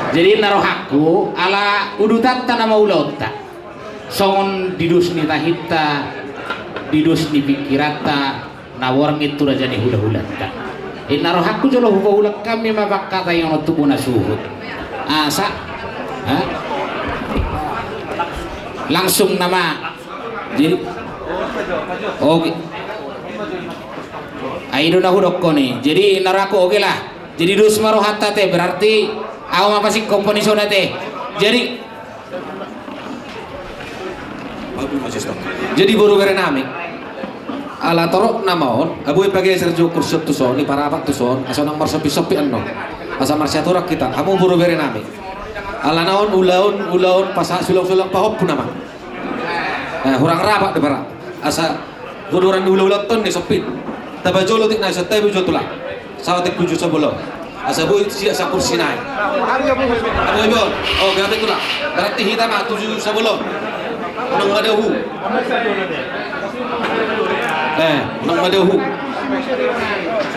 Jadi inna rohangku, ala udutanta nama ulaonta. Songon di dos ni tahinta, di dos ni pingkiranta, na borngin tu raja ni hulahulanta. Inna rohangku jolo hupaulak hami ma pangkataion on tu bona suhut. Asa, ha? Langsung nama. Jadi, oke. Ai do na hudokkon i. Jadi inna rohangku, oke lah. Jadi dos ma rohanta ate, berarti ahu ma pasingkophon i songon ate. Jadi Jadi boru berenami, ala torop nama on, nga boi pageser jo kursi on tuson, diparapat tuson, asa unang marsopi-sopi annon. Asa marsiaturang hita, hamu boru berenami. Alana on ulaon, ulaon pasahat sulang-sulang pahompu nama. Eh, hurang rapat do bara. Asa godoran ni hulahulanta on ni sopi. Taba jolo tikna, asa taba jolo tulang. Saotik kuju sabolon. Asa boi sian sakursi nai. Abu Ebon. Oh, gabe tulang. Berarti hita ma tuju sabolon. Unang madahu. Eh, unang madahu.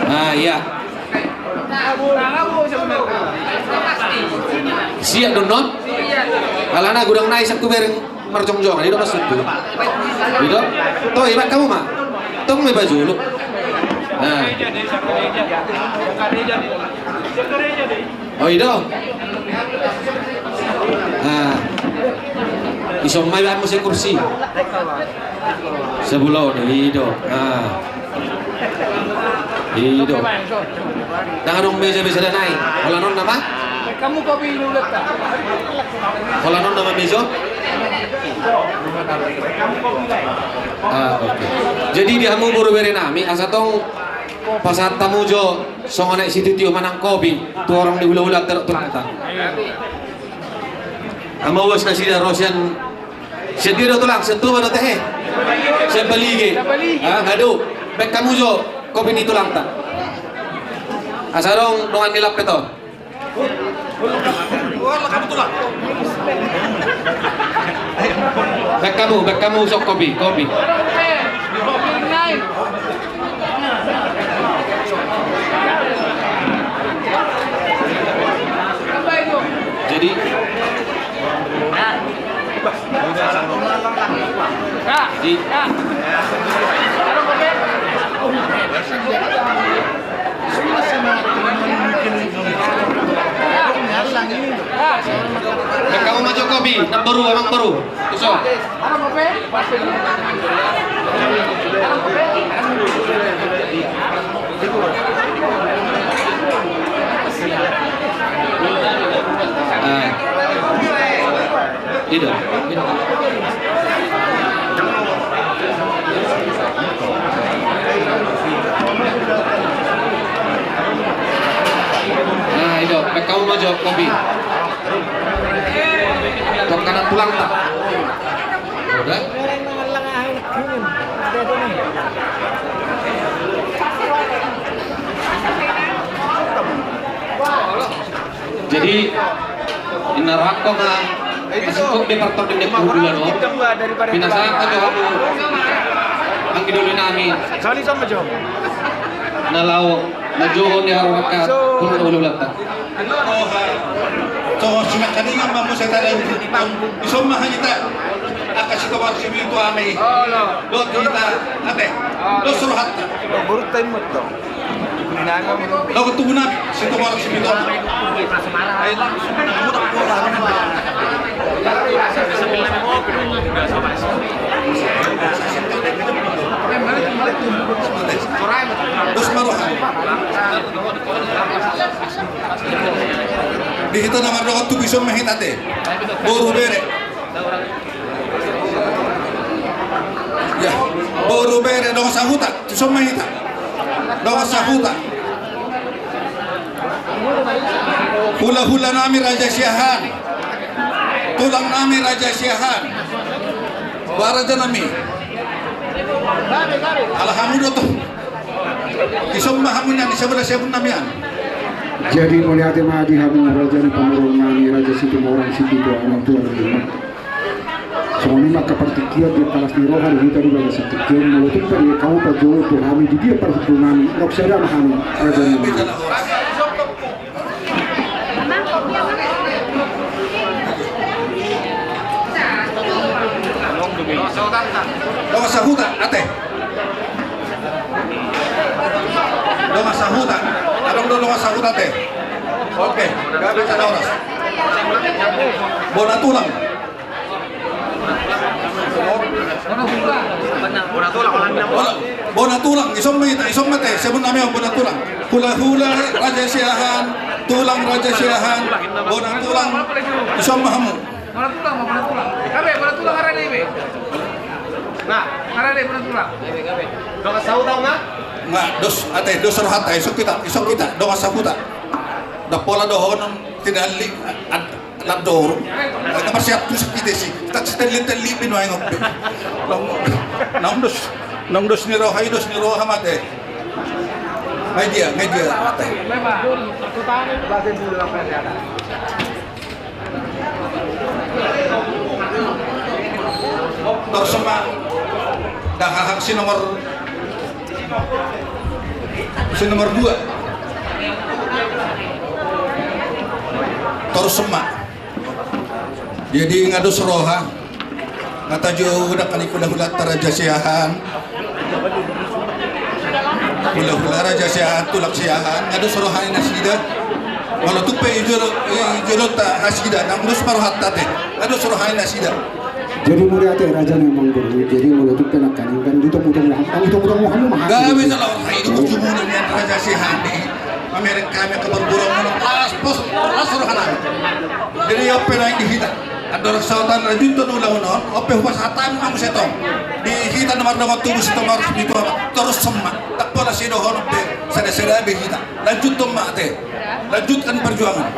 Ah, iya. Siap do non? Alana godang nai satu bereng. Marjongjong, i do maksudhu. I do. Tong, ibat hamu ma. Tong ma iba jolo. Nah. Oh, i do. Nah. Ison ma iba muse kursi. Sabolon, i do. Nah. I do. Ndang adong meja be sada nai. Holan on nama? Holan on nama meja? Ah, oke. Jadi di hamu boru bere nami, asa tong pasahat hamu jo songon aek sitio-tio manang kopi tu horong ni hula-hula, tu tulangta. Ama uas nasida ro sian, sian dia do tulang, sian Tuba do tehe. Sian Balige. Ah, hado. Baen hamu jo kopi ni tulangta. Asa adong dongan ni Lampet on. Baen hamu, baen hamu jo kopi, kopi. Jadi, di, Baen hamu ma jo kopi, namboru, amangboru. Tuson. Ah. I do. Nah, i do, baen hamu ma jo kopi. Tong kanan tulangta. Udah. Jadi, inna rako nga, singkop di partor di dek bulan on. Pinasahat jo hamu anggi doli nami. Sali sama jo. Na laho, na joho ni haroha, pur na ulu lata. Songon sinangkaningan ma muse tadi. Ison ma hita angka Sitoboan Sipitu Ami. Dohot hita ate. Dos rohanta. Borunta i ma tong. Dohot tubu nami Sitoboan Sipitu Ami. Dos ma roha. Di hita na mardongan tubu, ison ma hita ate. Boru bere. Ya, boru bere, dongan sahuta, ison ma hita. Dongan sahuta. Hulahula nami Raja Siahaan. Tulang nami Raja Siahaan. Ba raja nami. Ala hamu do tong. Ison ma hamu nian, di sabola siabun nami an. Jadi mauliate ma di hamu raja ni pamoruon nami, Raja Situmorang Sipitu Anak Tuan Lima. Songon i ma angka partingkian di angka las ni roha di hita di bagasan tingki on, molo tung pe di hamu pajolo tu hami di dia parhundul nami, naung sada ma hami raja ni. Dongan sahuta ate. Dongan sahuta. Adong do dongan sahuta ate. Oke, gabe sada horas. Bona tulang. Bona, bona tulang, ison ma hita, ison ma ate, siabun nami on bona tulang. Hulahula Raja Siahaan, tulang Raja Siahaan, bona tulang, ison ma hamu. Bona tulang ma, bona tulang. Gabe, bona tulang, arane ibe. Nah, arane bona tulang. Dongan sahuta nga? Nga, dos ate, dos rohanta, ison hita, ison hita, dongan sahuta. Ndang pola dohonon tinallik. Nandor. Ai, na marsiap tu sakit isi. Tak sitelli-telli pin wae ngopi. Naung, naung dos, naung dos ni roha i, dos ni roha ma ate. Ngai dia, ngai dia. Torus ma. Dah, hahang si nomor, si nomor dua. Torus ma. Jadi nga dos roha. Nga tajo uda kali hulahulanta Raja Siahaan. Hulahula Raja Siahaan, tulang Siahaan, nga dos roha ni nasida. Molo tung pe i jolo, i jolonta nasida, nga dos ma rohanta te. Nga dos roha ni nasida. Jadi mauliate raja na manggur. Jadi molo tung pe nangkaning kan di tombu-tombu hamu, hamu ma. Gabe sala roha i, di tombu-tombu ni Raja Siahaan i. Mamereng hami angka parboruon molo las pos, las roha nami. Jadi on pe naeng di hita. Andorang saotik lanjuthon ulaon on, on pe hupasahat hami ma muse tong. Di hita na mardongan tubu sitoma ratus pitu, torus ma. Ndang pola sidohonon pe sada-sada be hita. Lanjuthon ma te. Lanjutkan perjuangan.